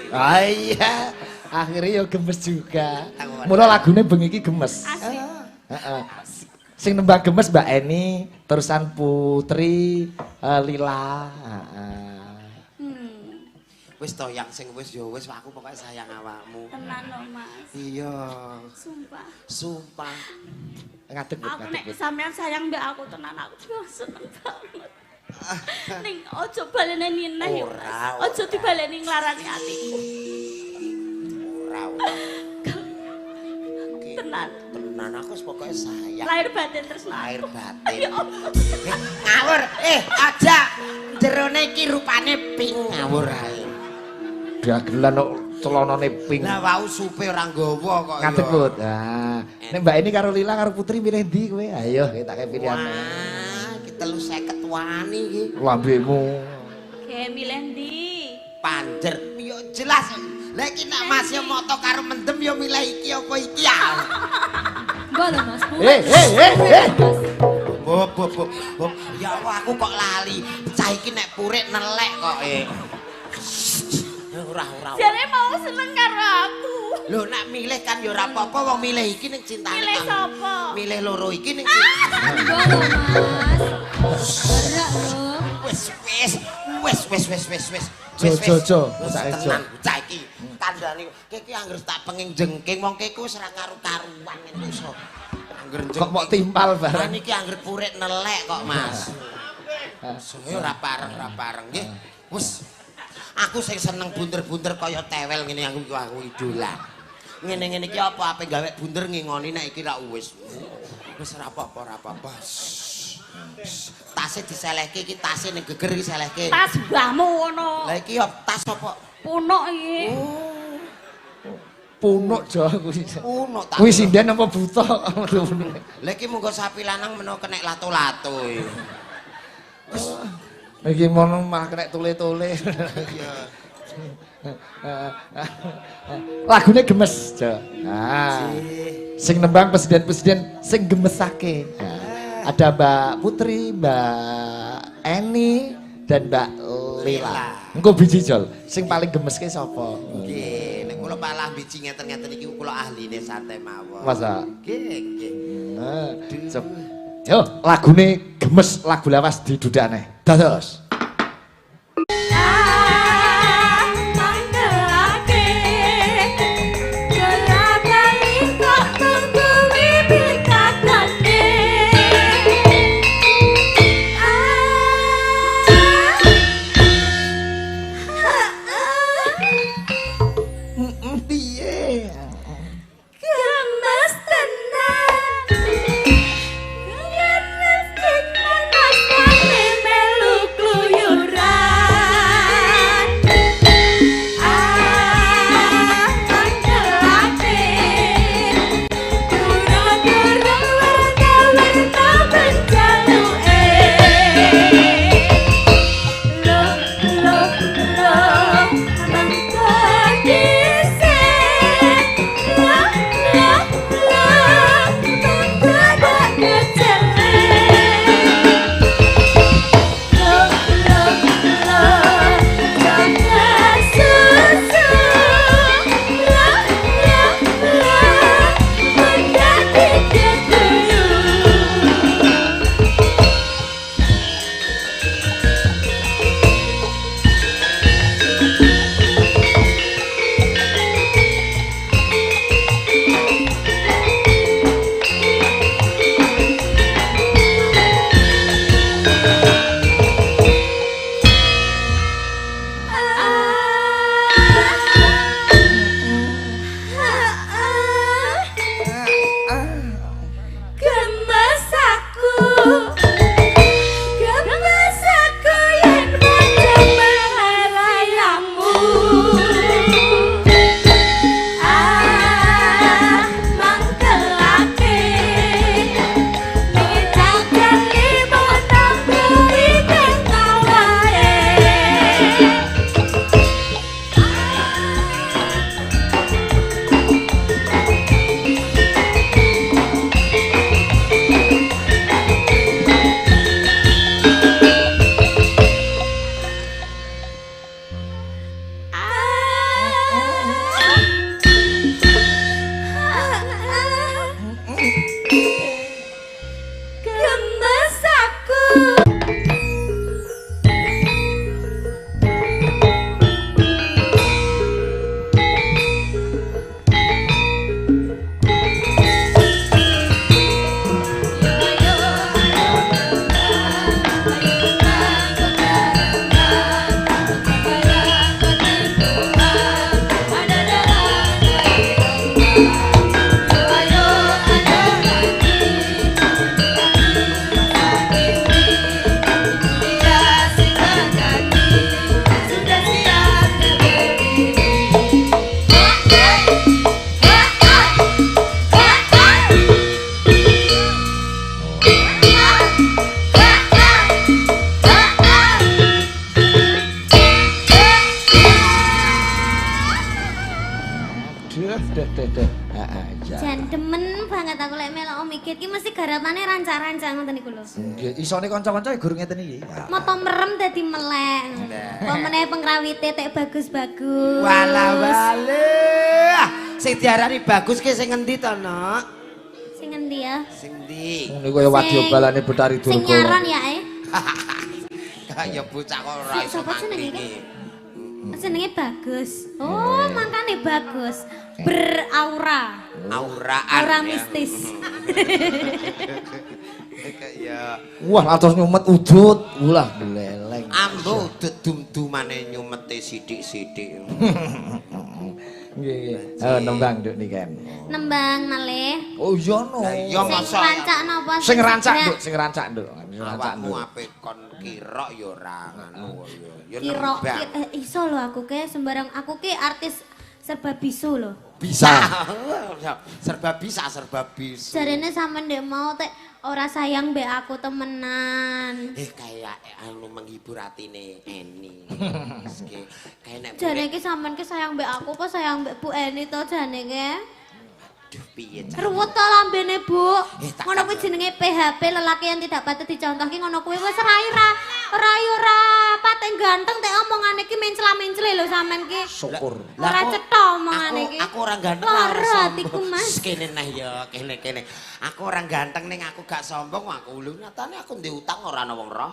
Ah iya, akhirnya ya gemes juga. Mula lagune bengi iki gemes. Asik. Heeh. Sing nembang gemes Mbak Eni, terusan Putri, Lila. Heeh. Wis to yang sing wis ya wis aku pokoke sayang awakmu. Tenan lho, Mas. Iya. Sumpah. Sumpah. Ngadeg, aku nek sampean sayang mbak aku tenan aku juga seneng banget. Ning ojo baleni neh yo Mas. Ojo dibaleni nglarani atiku. Ora ora. Tenan. Tenan aku wis pokoke sayang. Lahir batin terus lahir batin. Ngawur. Aja jerone iki rupane pink ngawur ae. Dagelan kok celanane pink. Lah wau supe ora nggawa kok. Ngadeg Put. Nah, nek Mbak Eni karo Lila karo Putri milih ndi kowe? Ayo tak kei pilihan. Wah, iki 350 wani iki. Lambemu. Ge milih ndi? Panjer. Yo jelas. Lah iki nek Mas yo moto karo mendem yo milih iki apa iki ya. Mbok lho Mas. Bob bob bob. Ya Allah aku kok lali. Cah iki nek purik nelek kok. Ora ora. Jare mau seneng karo aku. Lho nek milih kan ya ora apa-apa wong milih iki ning cintane. Milih sapa? Milih loro iki ning cintane. Mbok lho Mas. Ora lho. Wis wis wis wis wis wis wis. Jo jo tenan bocah iki. Kandhane iki anggere tak penging jengking wong ki wis ora karu-karuan ngene iso. Angger jengking. Kok mok timpal barang. Iki angger purik nelek kok Mas. Saya ora pareng nggih. Wis aku sing seneng bunder-bunder kaya tewel ngene aku idola. Ngene-ngene iki apa ape gawe bunder ngingoni nek iki ra wis. Wis ora apa-apa, ora apa-apa. Tase diselehke iki tase ning geger iki selehke. Tas mbahmu ngono. Lah iki tas apa? Punuk iki. Oh. Punuk jo kuwi. Punuk ta. Kuwi sinden apa buta? Lah iki munggo sapi lanang menawa kenek lato-lato iki. Iki mono malah kenek tole-tole. Iya. Lagune gemes, Jo. Nah. Sing nembang presiden-presiden sing gemesake. Nah, ada Mbak Putri, Mbak Eni, dan Mbak Lila. Engko biji Jol, sing paling gemeske sapa? Nggih, nek kula malah biji ngeten-ngeten iki kula ahline santai mawon. Masa? Nggih, nggih. Nah, yo, lagune gemes, lagu lawas didudakne. Dados. Isone kanca-kanca ya guru ngeten iki. Moto merem dadi melek. Apa meneh pengrawite tek bagus-bagus. Walah wale. Sing diarani bagus ki sing ngendi to, Nok? Sing ngendi ya? Sing ndi? Ngene kaya wadya balane Betari Durga. Sing nyaron ya, eh. Kaya bocah kok ora iso. Sapa jenenge iki? Jenenge Bagus. Oh, mangkane bagus. Beraura. Auraan. Aura mistis. Ya. Wah, atos nyumet udut, ulah gleleng. Ambo udut dum-dumane nyumete sithik-sithik. Nggih, nggih. Oh, nembang nduk niken. Nembang malih. Oh iya no. Lah iya sing rancak napa? Sing rancak nduk, sing rancak nduk. Awakmu ape kon kirok ya ora ngono ya. Ya nembang. Iso lho aku ke sembarang aku ke artis serba bisu lho. Bisa. Serba bisa, serba bisu. Jarene sampean ndek mau tek ora sayang mbek aku temenan. Kayak anu menghibur atine Eni. Kayak nek jane iki sampean ki sayang mbek aku apa sayang mbek Bu Eni to jane ki? Aduh piye cah. Ruwet to lambene, Bu. Ngono kuwi jenenge PHP, lelaki yang tidak patut dicontoh ki ngono kuwi wis rai ra rai ora pating ganteng tek omongane ki mencla-mencle lho sampean ki. Syukur. Ora cetha omongane ki. Aku ora ganteng ora sombong. Mas. Kene neh ya, kene-kene. Aku ora ganteng ning aku gak sombong, aku lho nyatane aku ndek utang ora ana wong roh.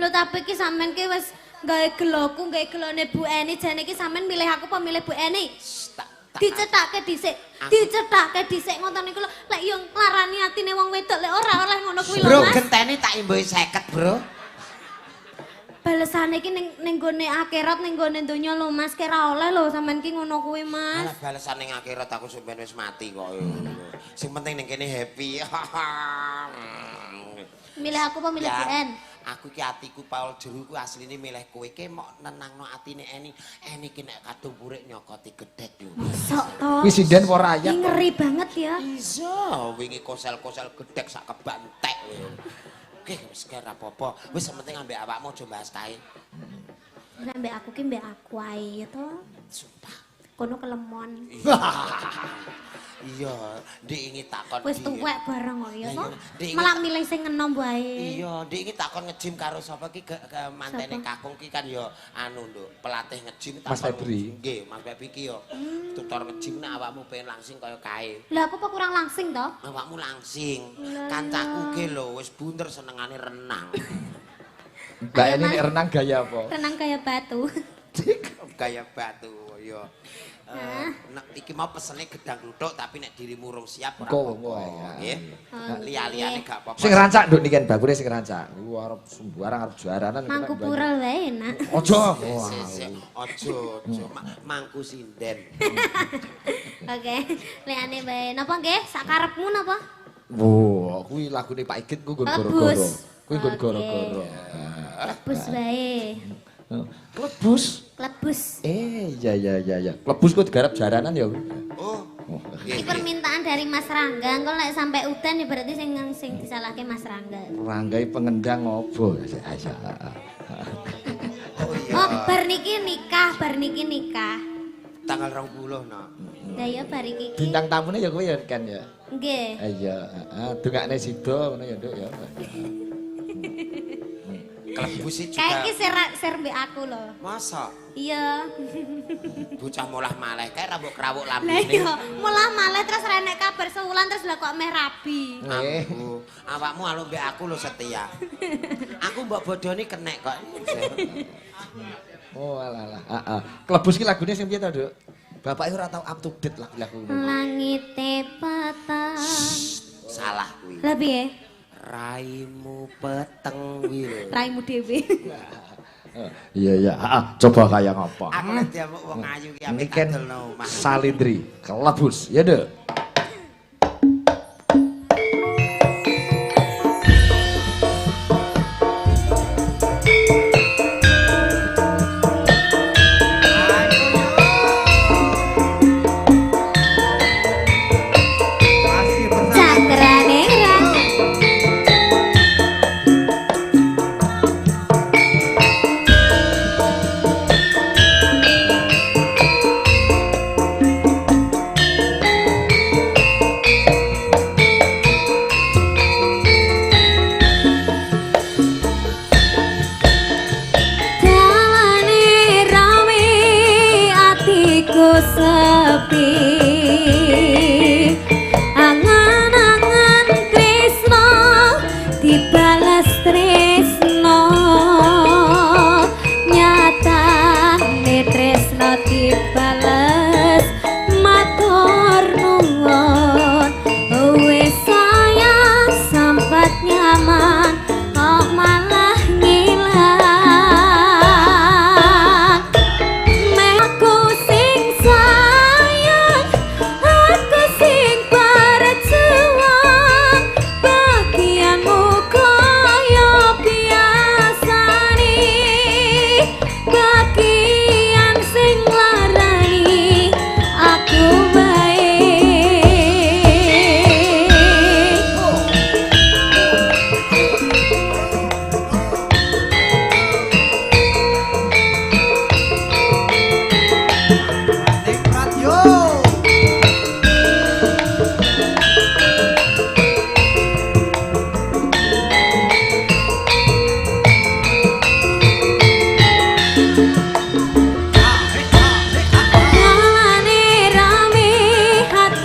Lho tapi ki sampean ki wis gawe geloku, gawe gelone Bu Eni, jane ki sampean milih aku apa milih Bu Eni? Dicethake dhisik, dicethake dhisik ngoten niku lho. Lek yo nglarani atine wong wedok lek ora oleh ngono kuwi lho, Bro, Mas. Genteni tak imbuhi 50, Bro. Balesane iki ning nggone akhirat ning nggone donya lho, Mas. Ki ora oleh lho sampean ki ngono kuwi, Mas. Alah balesan ning akhirat aku sampean wis mati kok. Sing penting ning kene happy. Milih aku apa milih Bu En? Aku ki atiku Paul jero ku asline milih kowe ki mok nenangno atine Eni. Eni ki nek kadung purik nyokoti gedhek lho. Mosok to. Kuwi sinden apa rakyat? Ki ngeri banget ya. Iya, wingi kosel-kosel gedhek sak kebak entek kowe. Oke, wis ora apa-apa. Wis sing penting ambek awakmu aja bahas kae. Lah ambek aku ki mbek aku ae ya to. Sumpah. Kono kelemon. Iya, ndik ingi takon. Wis tuwek bareng kok ya to. Malah milih sing enom wae. Iya, ndik ingi takon nge-gym karo sapa ki mantene kakung ki kan ya anu nduk, pelatih nge-gym Mas Febri. Nggih, Mas Febri ki ya tutor nge-gym nek awakmu pengen langsing kaya kae. Lah aku apa kurang langsing to? Awakmu langsing. Kancaku ki lho wis bunder senengane renang. Mbak Eni nek renang gaya apa? Renang gaya batu. Gaya batu ya. Nek iki mau pesene gedang kluthuk tapi nek dirimu urung siap ora apa-apa. Nggih. Liya-liyane gak apa-apa. Sing rancak nduk niken bakune sing rancak. Ku arep sembarang arep jaranan. Mangku purel wae enak. Aja. Aja, aja mangku sinden. Oke, liyane wae. Napa nggih? Sak karepmu napa? Wah, kuwi lagune Pak Igit ku nggon goro-goro. Kuwi nggon goro-goro. Klebus wae. Klebus. Klebus. Iya iya iya iya. Klebus kok digarap jaranan ya. Oh. Ini permintaan dari Mas Rangga. Engko lek sampai udan ya berarti sing disalahke Mas Rangga. Ranggai pengendang opo? Oh iya. Oh, bar niki nikah, bar niki nikah. Tanggal 20 no. Lah ya bar iki. Bintang tamune ya kowe ya kan ya. Nggih. Iya, heeh, dongakne sida ngono ya, Nduk ya. Klebus juga. Kayak iki ser mbek aku lho. Masa? Iya. Bocah molah maleh kae ra mbok krawuk lambene. Lah iya, molah maleh terus ra enek kabar sewulan terus lah kok meh rabi. Aku, awakmu alo mbek aku lho setia. Aku mbok bodoni kenek kok. Oh alah alah. Heeh. Klebus ki lagune sing piye to, Nduk? Bapake ora tau up to date lagu-lagu ngono. Langite peteng. Salah kuwi. Lah piye? Raimu peteng wil. Raimu dhewe. Iya iya, heeh, coba kaya ngapa. Aku nek diamuk wong ayu ki apik adelno omah. Salindri, Klebus, ya Nduk.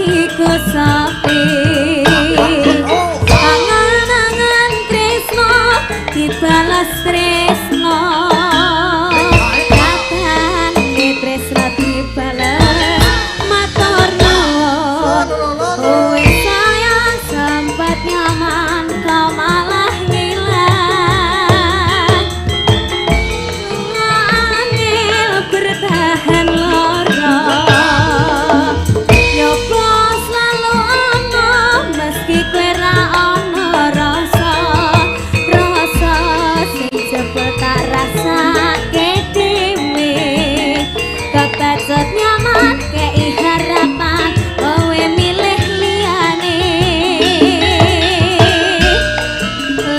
Atiku sepi. Angan-angan tresno dibalas tresno. Katane tresno dibalas matur nuwun. Kowe sayang sempat nyaman kau malah ngilang. Angel bertahan loro. Yopo selalu ono meski kowe ra ono rasa. Rasa sing cepet tak rasake dhewe. Kebacut nyaman kei harapan kowe milih liyane.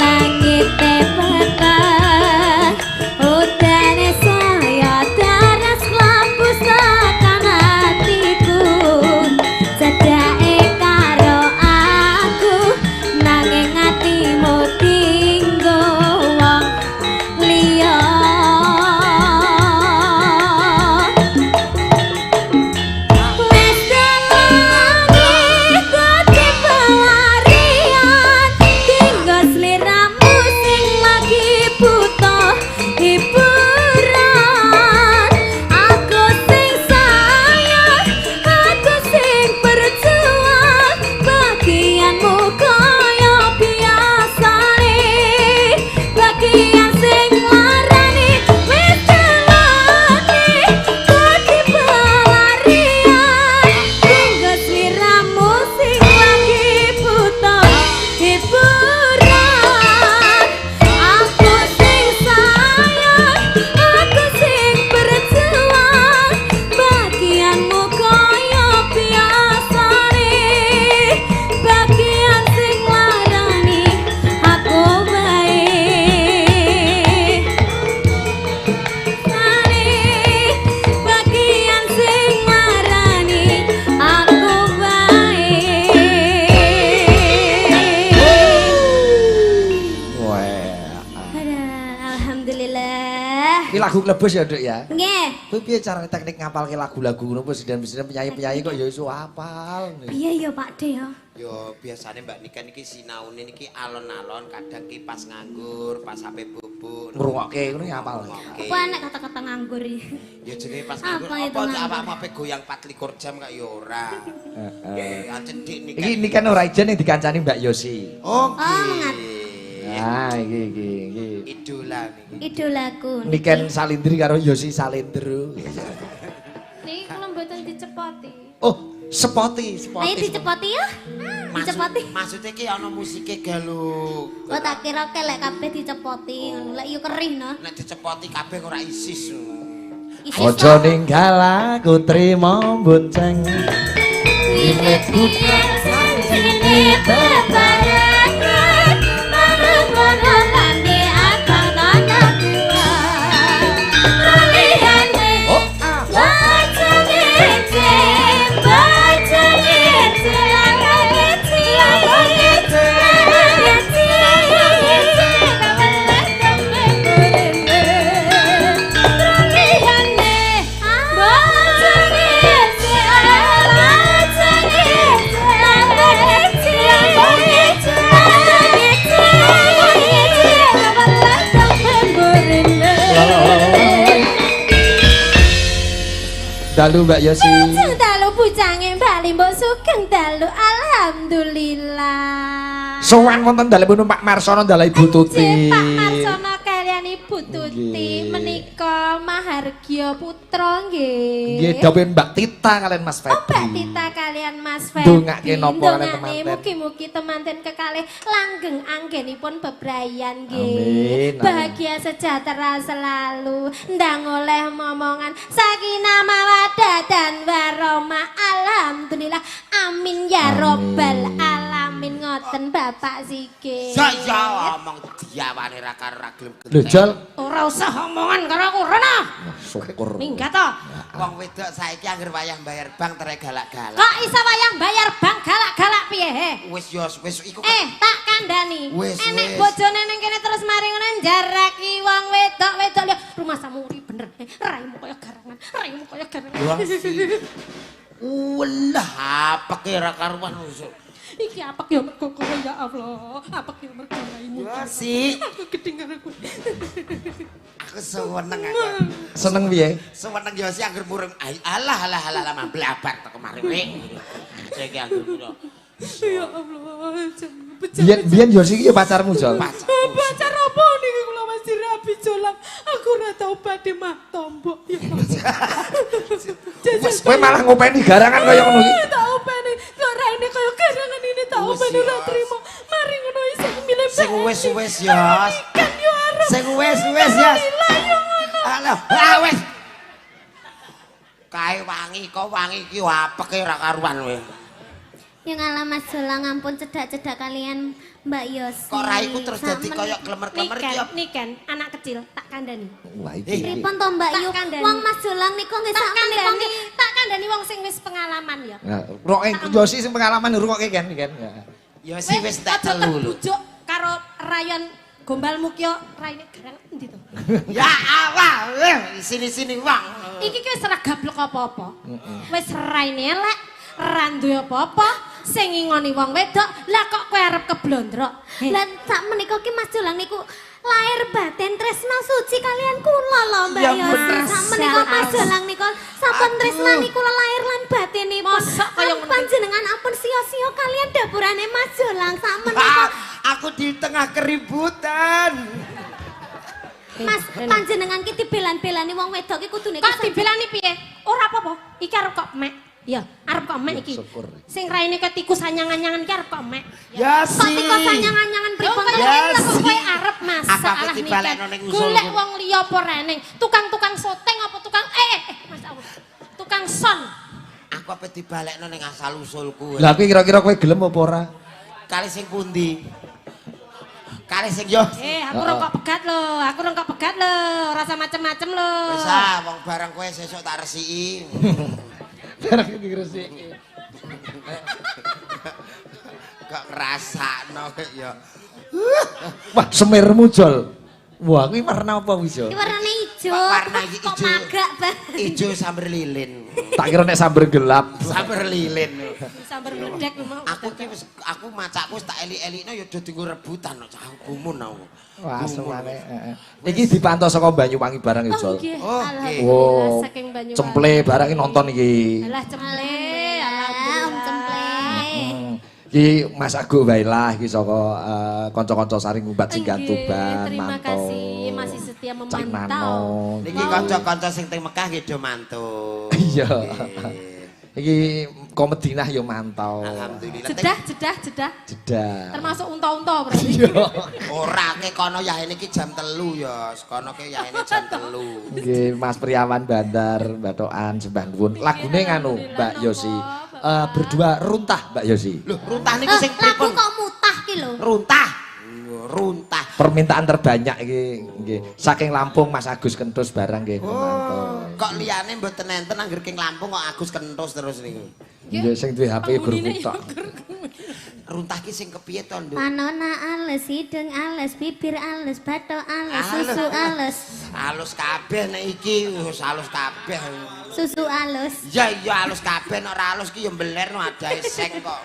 Langite peteng udane saya daras lampu tekan atiku. Cedhake karo aku nanging atimu tinggo wong liya. Wis dalane dadi pelarian tinggo sliramu sing lagi butuh hiburan. Aku sing sayang, aku sing berjuang, bagianmu kaya biasane, bagian sing larani. Wis dalane dadi pelarian tinggo sliramu sing lagi butuh hiburan. Aku sing sayang, aku sing berjuang, bagianmu kaya biasane, bagian sing larani aku wae. Sane, bagian sing larani aku wae. Wah. Aduh, alhamdulillah. Iki lagu klebus ya, Duk ya. Nggih. Kuwi piye carane teknik ngapalke lagu-lagu ngono presiden-presiden penyanyi-penyanyi kok ya iso hafal. Piye ya Pak De ya? Yo biasane Mbak Niken iki sinaune niki alon-alon kadang ki pas nganggur, pas ape bubuk Ngrungokke ngono ya hafal. Ngrungokke. Apa enek kata-kata nganggur iki? Ya jenenge pas nganggur Apa itu apa nganggur? awakmu ape goyang 24 jam kok ya ora. Heeh. Ya cedhik Niken. Iki Niken ora ijen yang dikancani Mbak Yosi. Oh, Oh, mengat. Nah, iki iki iki. Idola niki. Idolaku. Niken Salindri karo Yosi Salindro. Niki kula mboten dicepoti. Oh, sepoti, sepoti. Ayo dicepoti ya. Dicepoti. Maksudnya ki ana musike galuh. Oh tak kira kelek kabeh dicepoti ngono. Lek yo kerih no. Nek dicepoti kabeh ora isis. Isis Aja ninggal aku trimo bonceng. Wiwit biyen janjine bebarengan marang lambe abang tanah tua. Ralihane Oh, baca ngece, baca ngece, ngece, ngece, ngece, ngece, kawelas tembe burine. Ralihane baca ngece, baca ngece, ngece, ngece, ngece, ngece, kawelas tembe burine. Dalu Mbak Yosi. Sugeng dalu bujange Mbak Limbuk sugeng dalu alhamdulillah. Sowan wonten dalemipun Pak Marsono dalah Ibu Tuti. Nggih, Pak Marsono kalian Ibu Tuti Nggih. menika Mahargya Putra nggih. Nggih, dawuhe Mbak Tita kalian Mas Febri. Oh, Mbak Tita kalian Mas Febri. Ndongake napa kalian Ndongake temanten? Mugi-mugi temanten kekalih langgeng anggenipun bebrayan nggih. Amin, amin. Bahagia sejahtera selalu, ndang oleh momongan sakinah mawaddah dan warahmah. Alhamdulillah. Amin ya Amin. robbal alamin ngoten Bapak Sigit. Saya omong diawane ra karo ra gelem. Lho, Jol. Ora usah omongan karo aku, Rono. Wah, syukur. Minggat to. Wong wedok saiki angger wayah bayar bank tere galak-galak. Kok iso wayang bayar bank galak-galak piye he? Wis yo wis iku Tak kandhani. Wis, Enek wis. bojone ning kene terus mari ngono njaraki wong wedok-wedok liya. Rumah samuri bener. Raimu kaya garangan, raimu kaya garangan. Wong sih. Walah, apeke ora karuan. Iki apek ya mergo kowe ya Allah. Apek ya mergo raimu. Yosi. Aku gedeng karo kowe. Aku seneng aku. Seneng piye? Seneng Yosi angger murung. Alah alah alah mablabar teko mari kowe. Saiki angger murung. Ya Allah, biyen Yosi iki ya pacarmu, Jol. Pacar apa niki kula masih rabi Jolang. Aku ora tau badhe mah tombok ya. Wes kowe malah ngopeni garangan kaya ngono iki. Tak openi, kok raine kaya garangan ini tak openi ora trimo. Mari ngono isih milih. Sing wis-wis ya. Sing wis-wis ya. Alah, wis. Kae wangi kok wangi iki apeke ora karuan kowe. Ya ngalah Mas Jolang ampun cedak-cedak kalian Mbak Yosi. Kok raiku terus dadi koyo klemer-klemer iki ya. Niken, anak kecil tak kandhani. Wah iki. Pripun to Mbak Yu? Wong Mas Jolang niku nggih sak menika nggih tak kandhani wong sing wis pengalaman ya. Nah, rungokke Yosi sing pengalaman rungokke kan kan. Yosi wis tak telu lho. Bujuk karo rayon gombalmu ki raine garang endi to? Ya Allah, sini-sini wong. Iki ki wis ora gablek apa-apa. Wis raine elek. Ra duwe apa-apa, sing ngingoni wong wedok, lah kok kowe arep keblondrok. Lah sak menika ki Mas Jolang niku lahir batin tresna suci kalian kula lho Mbak Yosi. Sak menika Mas Jolang niku sampun tresnani kula lahir lan batinipun. Mosok kaya ngono panjenengan ampun sia-sia kalian dapurane Mas Jolang sak menika. Aku di tengah keributan. Mas, panjenengan ki dibelan-belani wong wedok ki kudune kok dibelani piye? Ora apa-apa, iki arep kok mek. Ya, arep kok mek iki. Sing raine kaya tikus anyang-anyangan iki arep kok mek. Ya kok tikus anyang-anyangan pripun to? Ya kok kowe arep masalah niki. Golek wong liya apa reneng? Tukang-tukang syuting apa tukang Mas Allah. Tukang son. Aku ape dibalekno ning asal usulku. Lah kuwi kira-kira kowe gelem apa ora? Kali sing pundi? Kali sing yo. Aku ora kok pegat lho, aku ora kok pegat lho, rasa macem-macem lho. Wis ah, wong bareng kowe sesuk tak resiki. Barang digresiki. Kok ngrasakno ya. Wah, semirmu Jol. Wah, kuwi warna apa kuwi, Jol? Iki warnane ijo. Warna iki kok magak banget. Ijo samber lilin. Tak kira nek samber gelap. Samber lilin. Samber mledek mau. Aku ki wis aku macakku wis tak eli-elikno ya do dienggo rebutan kok aku gumun aku. Wah, semane. Heeh. Iki dipantau saka Banyuwangi barang iki, Jol. Oh, nggih. Oh, saking Banyuwangi. Cemple barang iki nonton iki. Alah cemple, alhamdulillah cemple. Iki Mas Agung Wailah iki saka kanca-kanca saring ngumbat singgan Tuban. Terima kasih masih setia memantau. Niki kanca-kanca sing teng Mekah nggih do mantau. Iya. Iki kok Madinah ya mantau. Alhamdulillah. Jedah, jedah, jedah. Jedah. Termasuk unta-unta berarti. Ora ke kono yahene iki jam 3 ya. Kono ke yahene jam 3. Nggih, Mas Priawan Bandar, Bathokan sembah nuwun. Lagune nganu, Mbak Yosi. Berdua runtah Mbak Yosi. Loh, runtah niku sing pripun? Lagu kok mutah ki lho. Runtah. Runtah. Permintaan terbanyak iki nggih. Saking Lampung Mas Agus Kentus barang nggih. Oh, kok liyane mboten enten angger king Lampung kok Agus Kentus terus niku. Nggih sing duwe HP guru tok. Runtah ki sing kepiye to, Nduk? Panona ales, hidung ales, bibir ales, bathok ales, susu ales. Alus kabeh nek iki wis alus kabeh. Susu alus. Ya iya alus kabeh nek ora alus ki ya mbelerno adahe seng kok.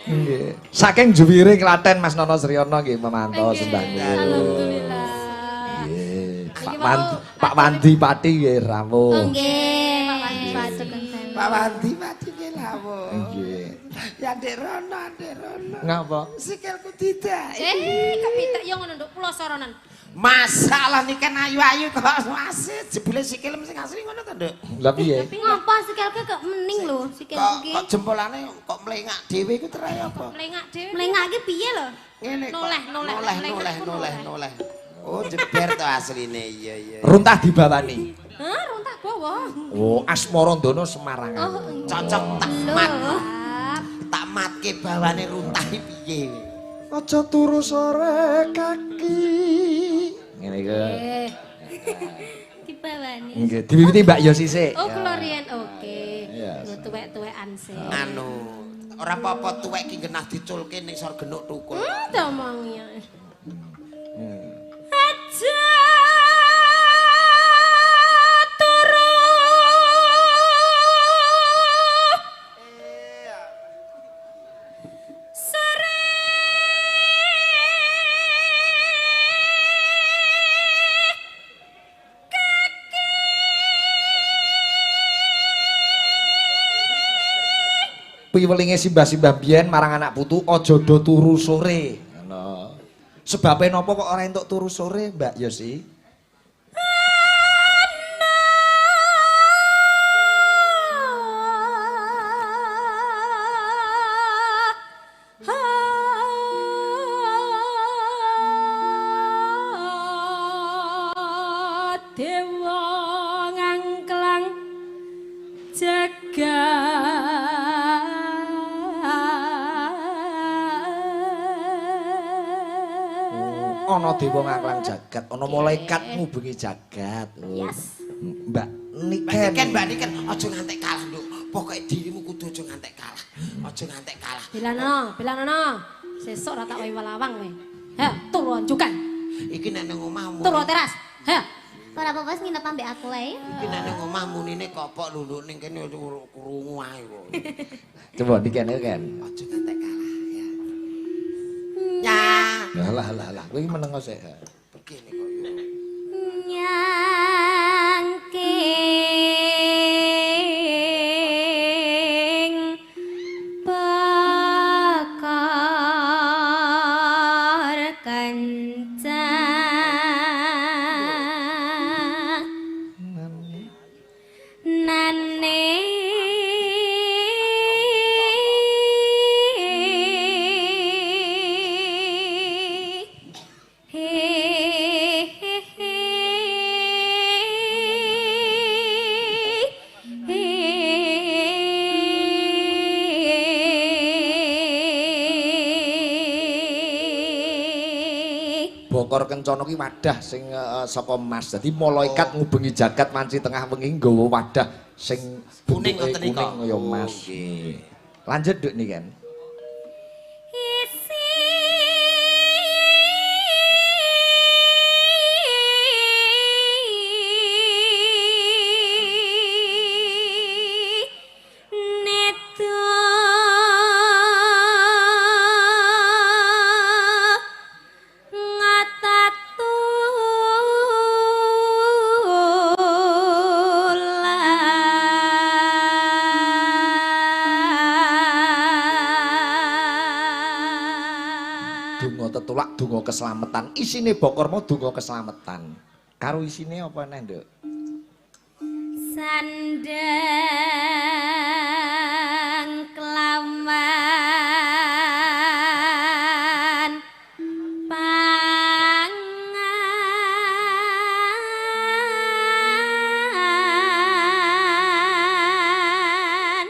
Nggih. Saking Juwire Klaten Mas Nono Sriono nggih memantau sembah nuwun. Alhamdulillah. Nggih. Pak Wandi Pati nggih rawuh. Nggih, Pak Wandi Pati. Pak Wandi Pati nggih rawuh. Nggih. Ya Ndek Rono, Ndek Rono. Ngapa? Sikilku tidak. Kepitek yo ngono nduk pulo soronan. Masalah nih kan ayu-ayu kok masih jebule sikil sing asli ngono to, Nduk. Lah piye? Ngopo sikilku kok mening lho sikilku ki. Kok jempolane kok mlengak dhewe iku terae apa? Mlengak dhewe. Mlengak ki piye lho? Ngene kok. Noleh, noleh, noleh, noleh, noleh. Oh, jeber to asline. Iya, iya. Runtah dibawani. Hah, runtah bawa. Oh, Asmarandono Semarangan. Oh, cocok tak mat. Tak matke bawane runtah piye? Aja turu sore kaki. Ngene iki. Dibawani. Nggih, diwiwiti Mbak Yosi sik. Oh, Glorian oke. Iya. Tuwek-tuwekan sik. Anu, ora apa-apa tuwek ki genah diculke ning sor genuk tukul. Diomong ya. Aja turu Piwelinge simbah-simbah biyen marang anak putu aja do turu sore. Ngono. Sebabe napa kok ora entuk turu sore, Mbak Yosi? Dewa ngangklang jagat. Ana dewa ngangklang jagat, ana malaikat ngubengi jagat. Yes. Mbak Mbak Niken. Niken, Mbak Niken, aja ngantek kalah, Nduk. Pokoke dirimu kudu aja ngantek kalah. Aja ngantek kalah. Bilanono, bilanono. Sesuk ora tak wae lawang kowe. Ha, turu anjukan. Iki nek nang omah Turu teras. Ha. Ora apa-apa wis nginep ambek aku wae. Iki nek nang omah munine kopok luluk ning kene krungu ae kok. Coba Niken kan. Aja ngantek kalah ya. Ya. Lah lah lah, kowe iki meneng sik. Begini kok yo. Nyangking bakar kencang nane Bokor kencana ki wadah sing saka emas. Dadi malaikat ngubengi jagat wanci tengah wengi nggawa wadah sing Kuning bentuke ngoten nika. kuning kaya emas. Oh, nggih. Lanjut Nduk Niken. Isi neto ngatatulan. Donga tetulak, donga keselamatan. Isine bokor mau donga keselamatan. Karo isine apa neh, Nduk? Sandang kelawan pangan an, an.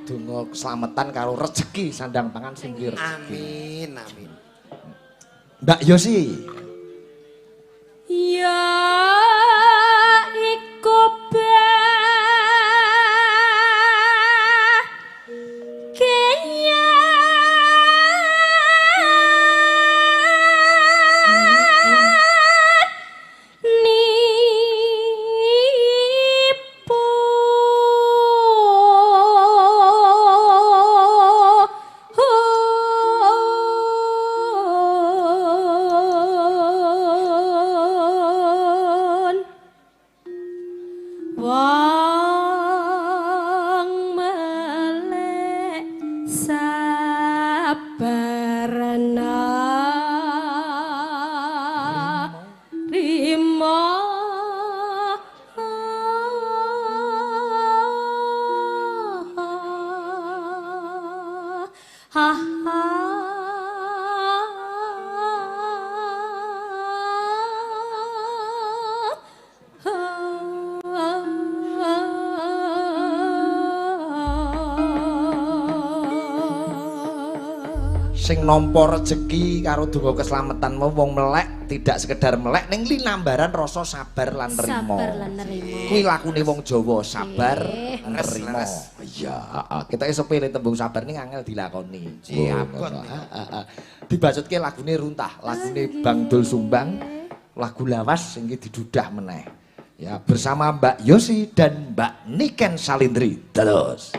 Donga keselamatan karo rejeki sandang pangan sing duwe rejeki. Amin, amin. Mbak Yosi. Ya iku bagian nipu Wong melek sabarna rima ha ha. Sing nampa rejeki karo donga keselamatan mau wong melek tidak sekedar melek ning linambaran rasa sabar lan nerima. Sabar lan nerima. Kuwi lakune wong Jawa, sabar Nggih. nerima. Leres, Iya, heeh. Kita sepele tembung sabar ning angel dilakoni. Nggih, Oh, abot ngono. nih. Heeh. Dibacutke lagune runtah, lagune Bang Dul Sumbang, lagu lawas sing iki didudah meneh. Ya, bersama Mbak Yosi dan Mbak Niken Salindri. Terus.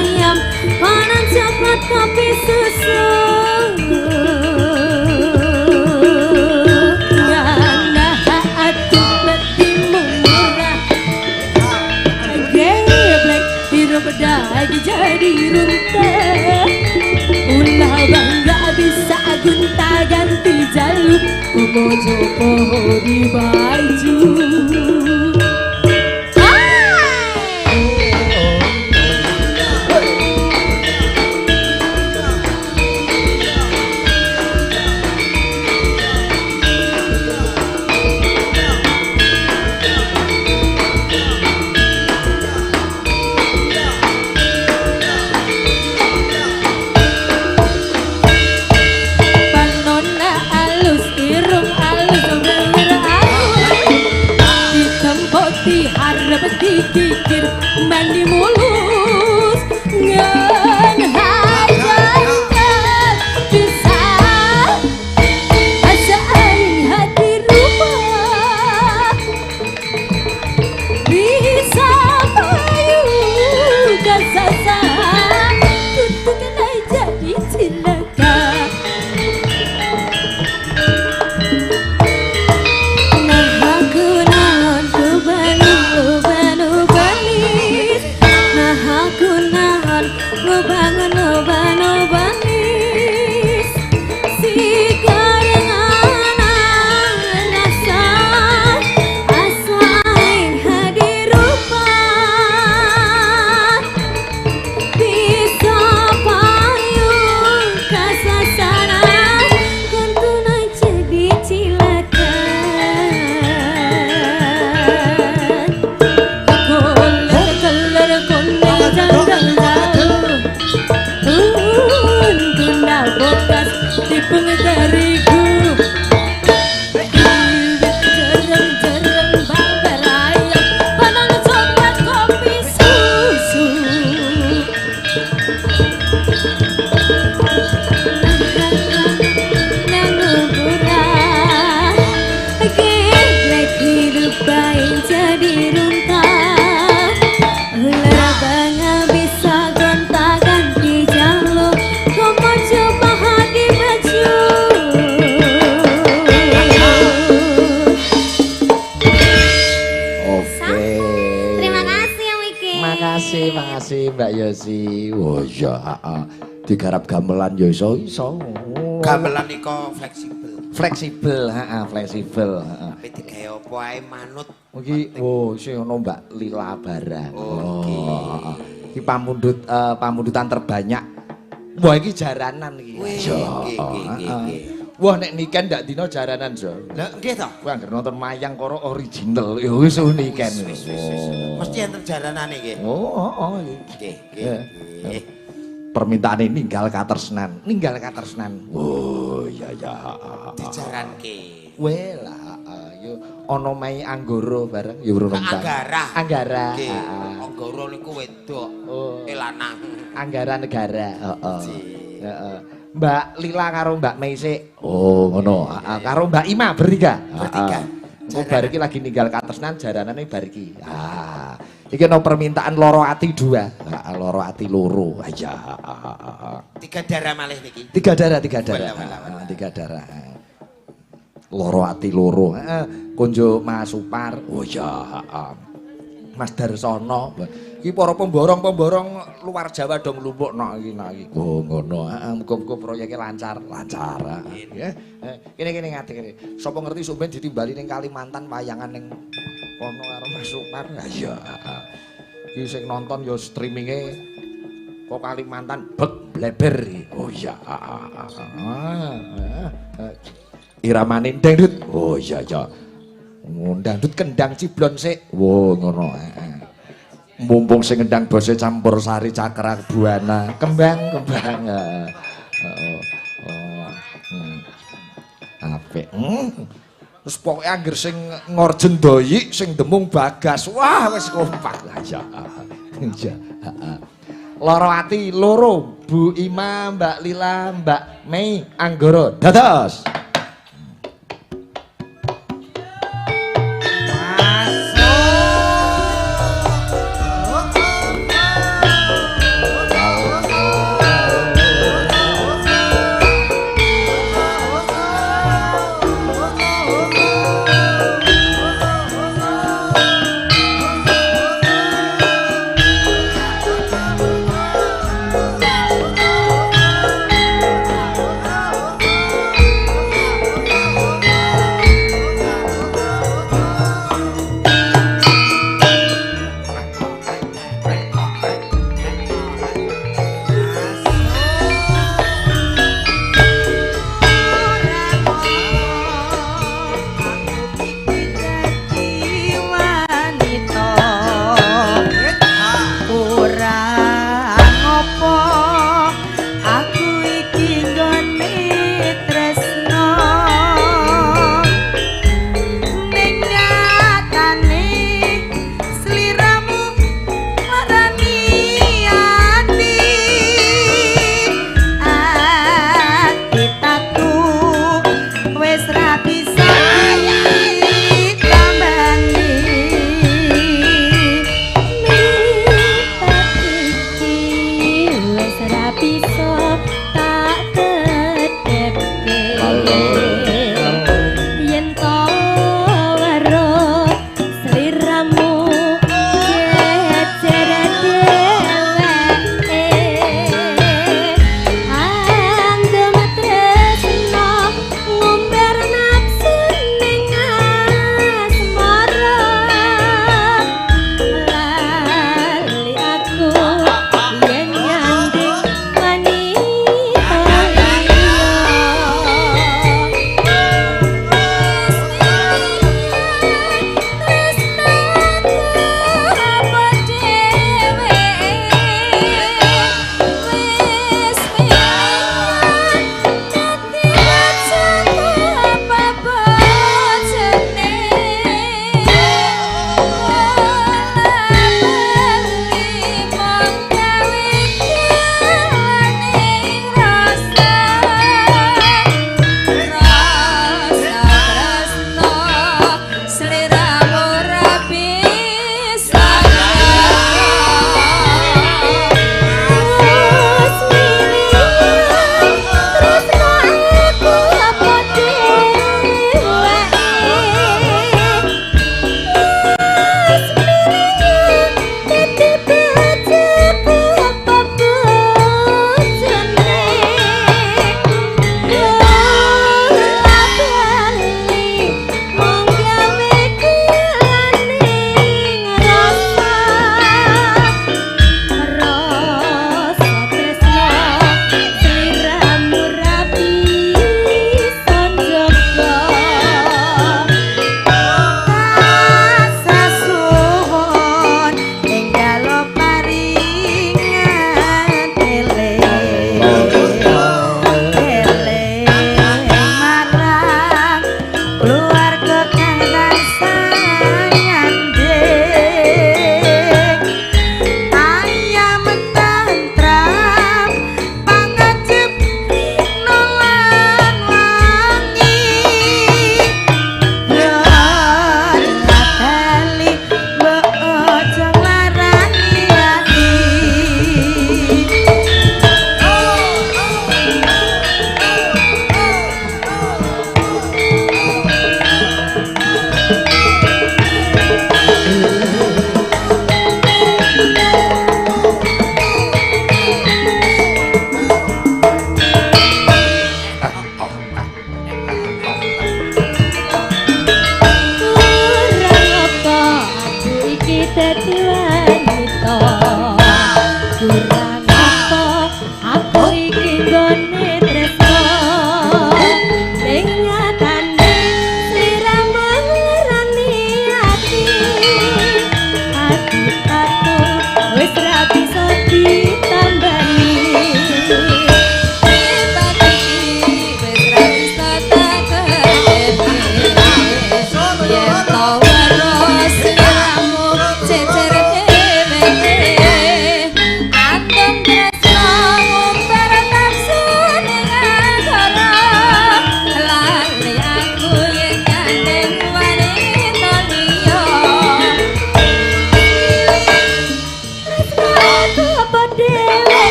ayam, panan coklat kopi susu. Ngana atuh letimu murah, geblek hirup dagi jadi runtah. Ulah bangga bisa gonta ganti jalur, komo copo di baju. Panona alus, irung alus, bener alus. Ditempoti harap dikikir, mandi mulus. Ngan hajat bisa asa aing hati rumah. Bisa payu kasasa, kutu kena jadi cilaka. Nah aku naon ku banu banu banis. Nah aku naon ku bangun banu banis. Si karengan asa asa aing hadirupa. Bisa payu kasasana, kuntuna jadi cilaka. Koler keler kuning janggal jauh. Untuna bokas tipung terigu. Bibit jereng-jereng bamber ayam, panang coklat kopi susu. Nangubura, geblek hidup baik jadi runtah. Ular banga bisa gonta ganti jalur, komo coba hati baju. Oke. Terima kasih Om Iki. Makasih, makasih Mbak Yosi. Oh iya, heeh. Digarap gamelan ya iso iso. Gamelan iko fleksibel. Fleksibel, heeh, fleksibel, heeh. Tapi digawe apa ae manut. Iki oh isih ono Mbak Lila barang. Oke. Oh, iki pamundhut pamundutan terbanyak. Wah iki jaranan iki. Wih, Iya, nggih, nggih, nggih, heeh. nggih. Wah nek niken ndak dina jaranan, Jo. Lah nggih to. Wah anggere nonton mayang karo original. Ya wis niken. Wis, wis, wis. Mesti enten jaranane nggih. Oh, oh, oh. Nggih, nggih. Eh. Nggih. Permintaan ini ninggal katresnan, ninggal katresnan. Oh iya ya. Dijaranke. Weh lah, yo ana Mai Anggoro bareng ya urung nembang. Anggara. Anggara. Nggih. Heeh. Anggara niku wedok. Oh. Lanang. Anggara negara, heeh. Ji. Heeh. Mbak Lila karo Mbak Mei sik. Oh, ngono. Heeh, karo Mbak Ima bertiga. Bertiga. Heeh. Engko bar iki lagi ninggal katresnan jaranane bar iki. Ah. Iki ana permintaan loro ati dua. Heeh, loro ati loro. Iya. Tiga darah malih niki. Tiga darah, tiga darah. Wala, wala, wala. Heeh, tiga darah. Loro ati loro. Heeh, konjo Mas Supar. Oh iya, heeh. Mas Darsono. Iki para pemborong-pemborong luar Jawa dong lumpuk nok iki nok iki. Oh ngono. Heeh, muga-muga proyeknya lancar, lancar. Heeh. Kene kene ngadeg kene. Sapa ngerti sok ben ditimbali ning Kalimantan wayangan ning kono karo Mas Supar. Ha iya, heeh. Iki sing nonton ya streaminge kok Kalimantan bek bleber. Oh iya. Heeh. Iramane dangdut. Oh iya iya. Dangdut kendang ciblon sik. Wo ngono. Heeh. Mumpung sing ngendang bose campur sari cakra buana, kembang kembang. Heeh. Oh. Apik. Terus pokoke angger sing ngorjen doyik, sing demung bagas. Wah, wis kompak. Lah iya. Iya, heeh. Loro ati loro, Bu Ima, Mbak Lila, Mbak Mei Anggoro. Dados. Masuk.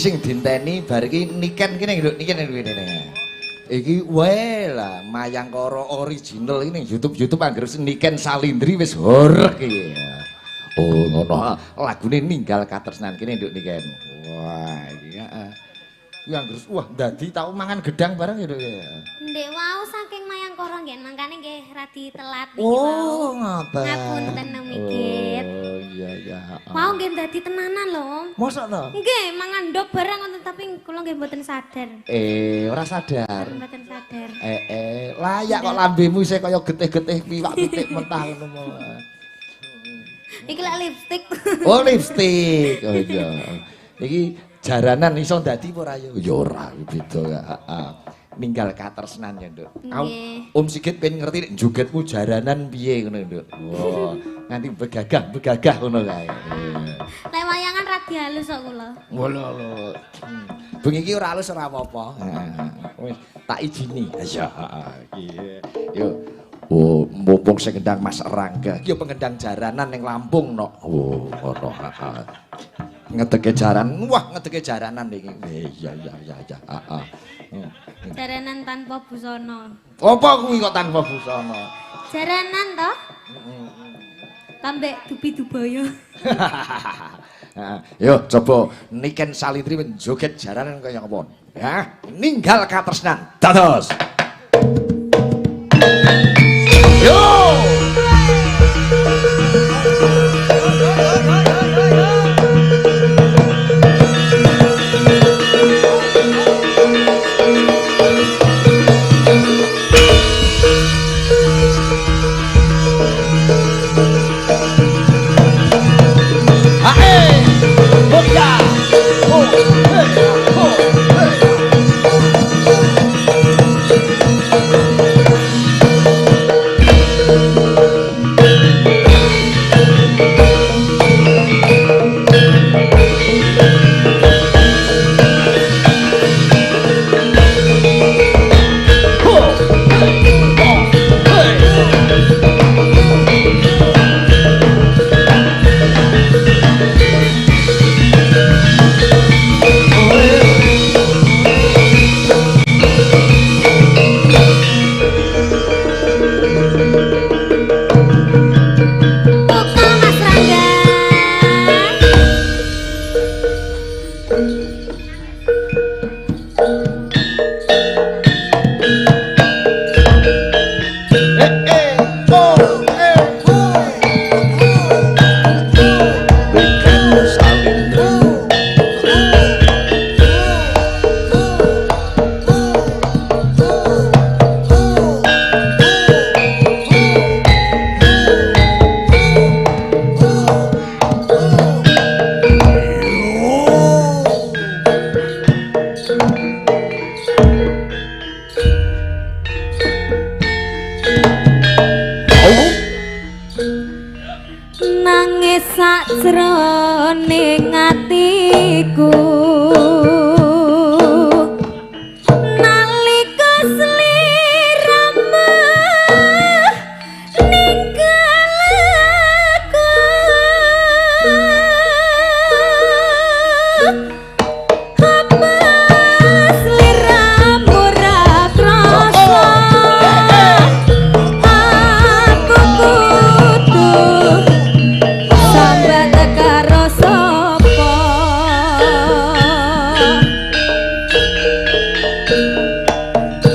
sing dinteni bar iki Niken kene lho, Niken kene. Iki wae lah Mayangkara original ini YouTube-YouTube anggere Niken Salindri wis horeg iki. Oh ngono, lagune Ninggal Katresnan kene nduk Niken. Wah, iki heeh. Kuwi anggere wah dadi tau mangan gedang bareng ya nduk ya. Ndek wau saking Mayangkara nggih, mangkane nggih radi telat niki wau. Oh, ngoten. Ngapunten Om Sigit. Oh iya iya. Wau nggih dadi tenanan lho, Om. Mosok to? Nggih, mangan ndok bareng ngoten tapi kula nggih mboten sadar. Ora sadar. Mboten sadar. Layak kok lambemu isih kaya getih-getih piwak pitik mentah ngono mau. Iki lak lipstik. Oh, lipstik. Oh iya. Iki jaranan iso dadi apa ora ya? Ya ora, beda ya. Heeh. Ninggal katresnan ya, Nduk. Om Sigit pengen ngerti nek jogetmu jaranan piye ngono, Nduk. Wah, nganti begagah-begagah ngono kae. Lek wayangan radi halus kok kula. Ngono lho. Bengi iki ora halus ora apa-apa. Wis tak izini. Iya, iki. Yo. Oh, mumpung sing ngendang Mas Rangga. Iki yo pengendang jaranan ning Lampung no. Oh, ngono. Heeh. Ngedeke jaran. Wah, ngedeke jaranan iki. Iya iya iya iya. Heeh. Jaranan tanpa busana. Apa kuwi kok tanpa busana? Jaranan toh? Tambek dubi dubaya. Yo coba Niken Salindri menjoget jaranan kaya apa? Ya, Ninggal Katresnan. Dados. Yo. Nangis sakjroning atiku nalika sliramu ninggal aku, apa sliramu ra krasa aku kudu sambat karo sapa.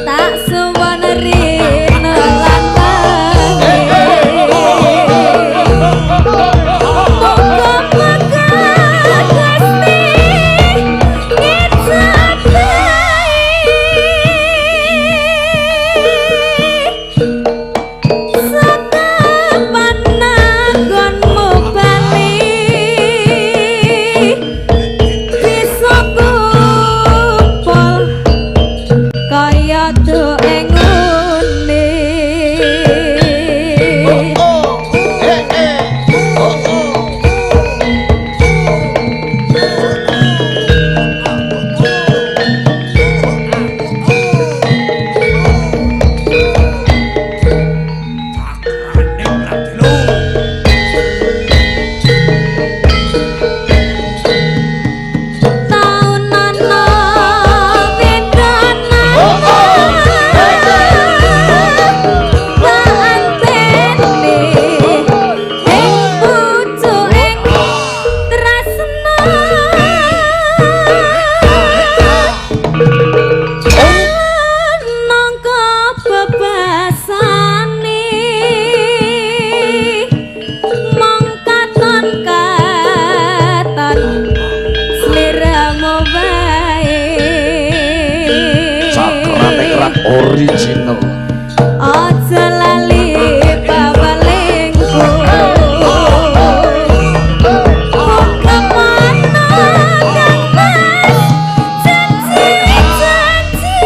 Tak suwun rina lan wengi, muga-muga Gusti ngecapai sakapan nanggonmu bali bisa kumpul kaya doe ngene. Taun Original. Aja lali pawalingku. Kemana kang Mas janji-janji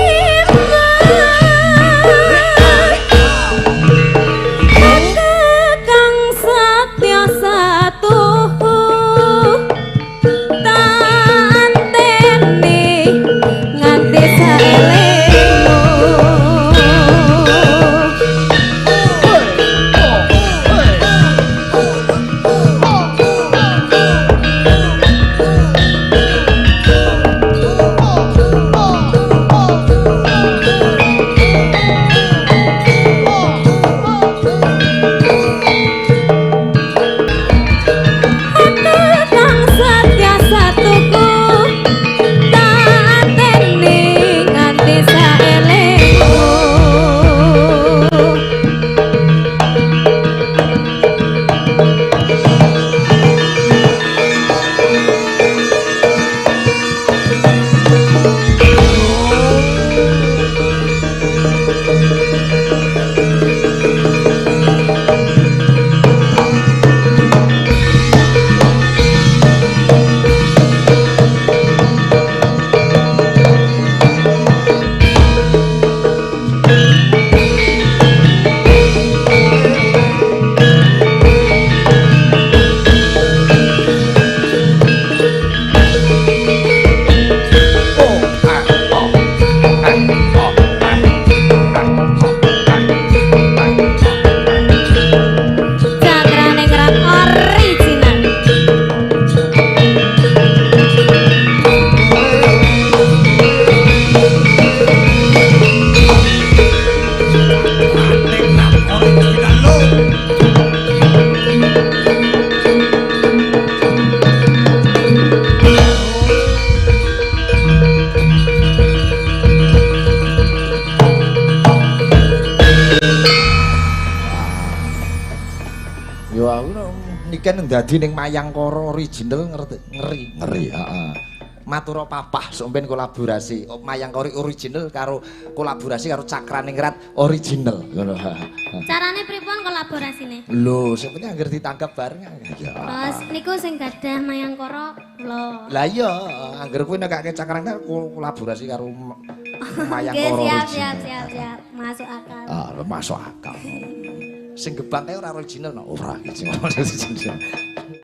kang satya satuhu tak anteni nganti saelingmu. Kang satya satuku tak anteni nganti saelingmu. Cakraningrat original. Yo aku niken dadi ning Mayangkara original ngerti ngeri ngeri heeh. Matura papah sok ben kolaborasi Mayangkara original karo kolaborasi karo Cakraningrat original ngono. Carane pripun kolaborasine? Lho, sing penting anggere ditanggap bareng ya. Terus niku sing gadah Mayangkara kula. Lah iya, anggere kuwi nek kake Cakraningrat kolaborasi karo Oke, Mayangkara siap original. siap siap siap. Masuk akal. Ah, masuk akal. Sing gebang kae ora original no. Ora iki sing original.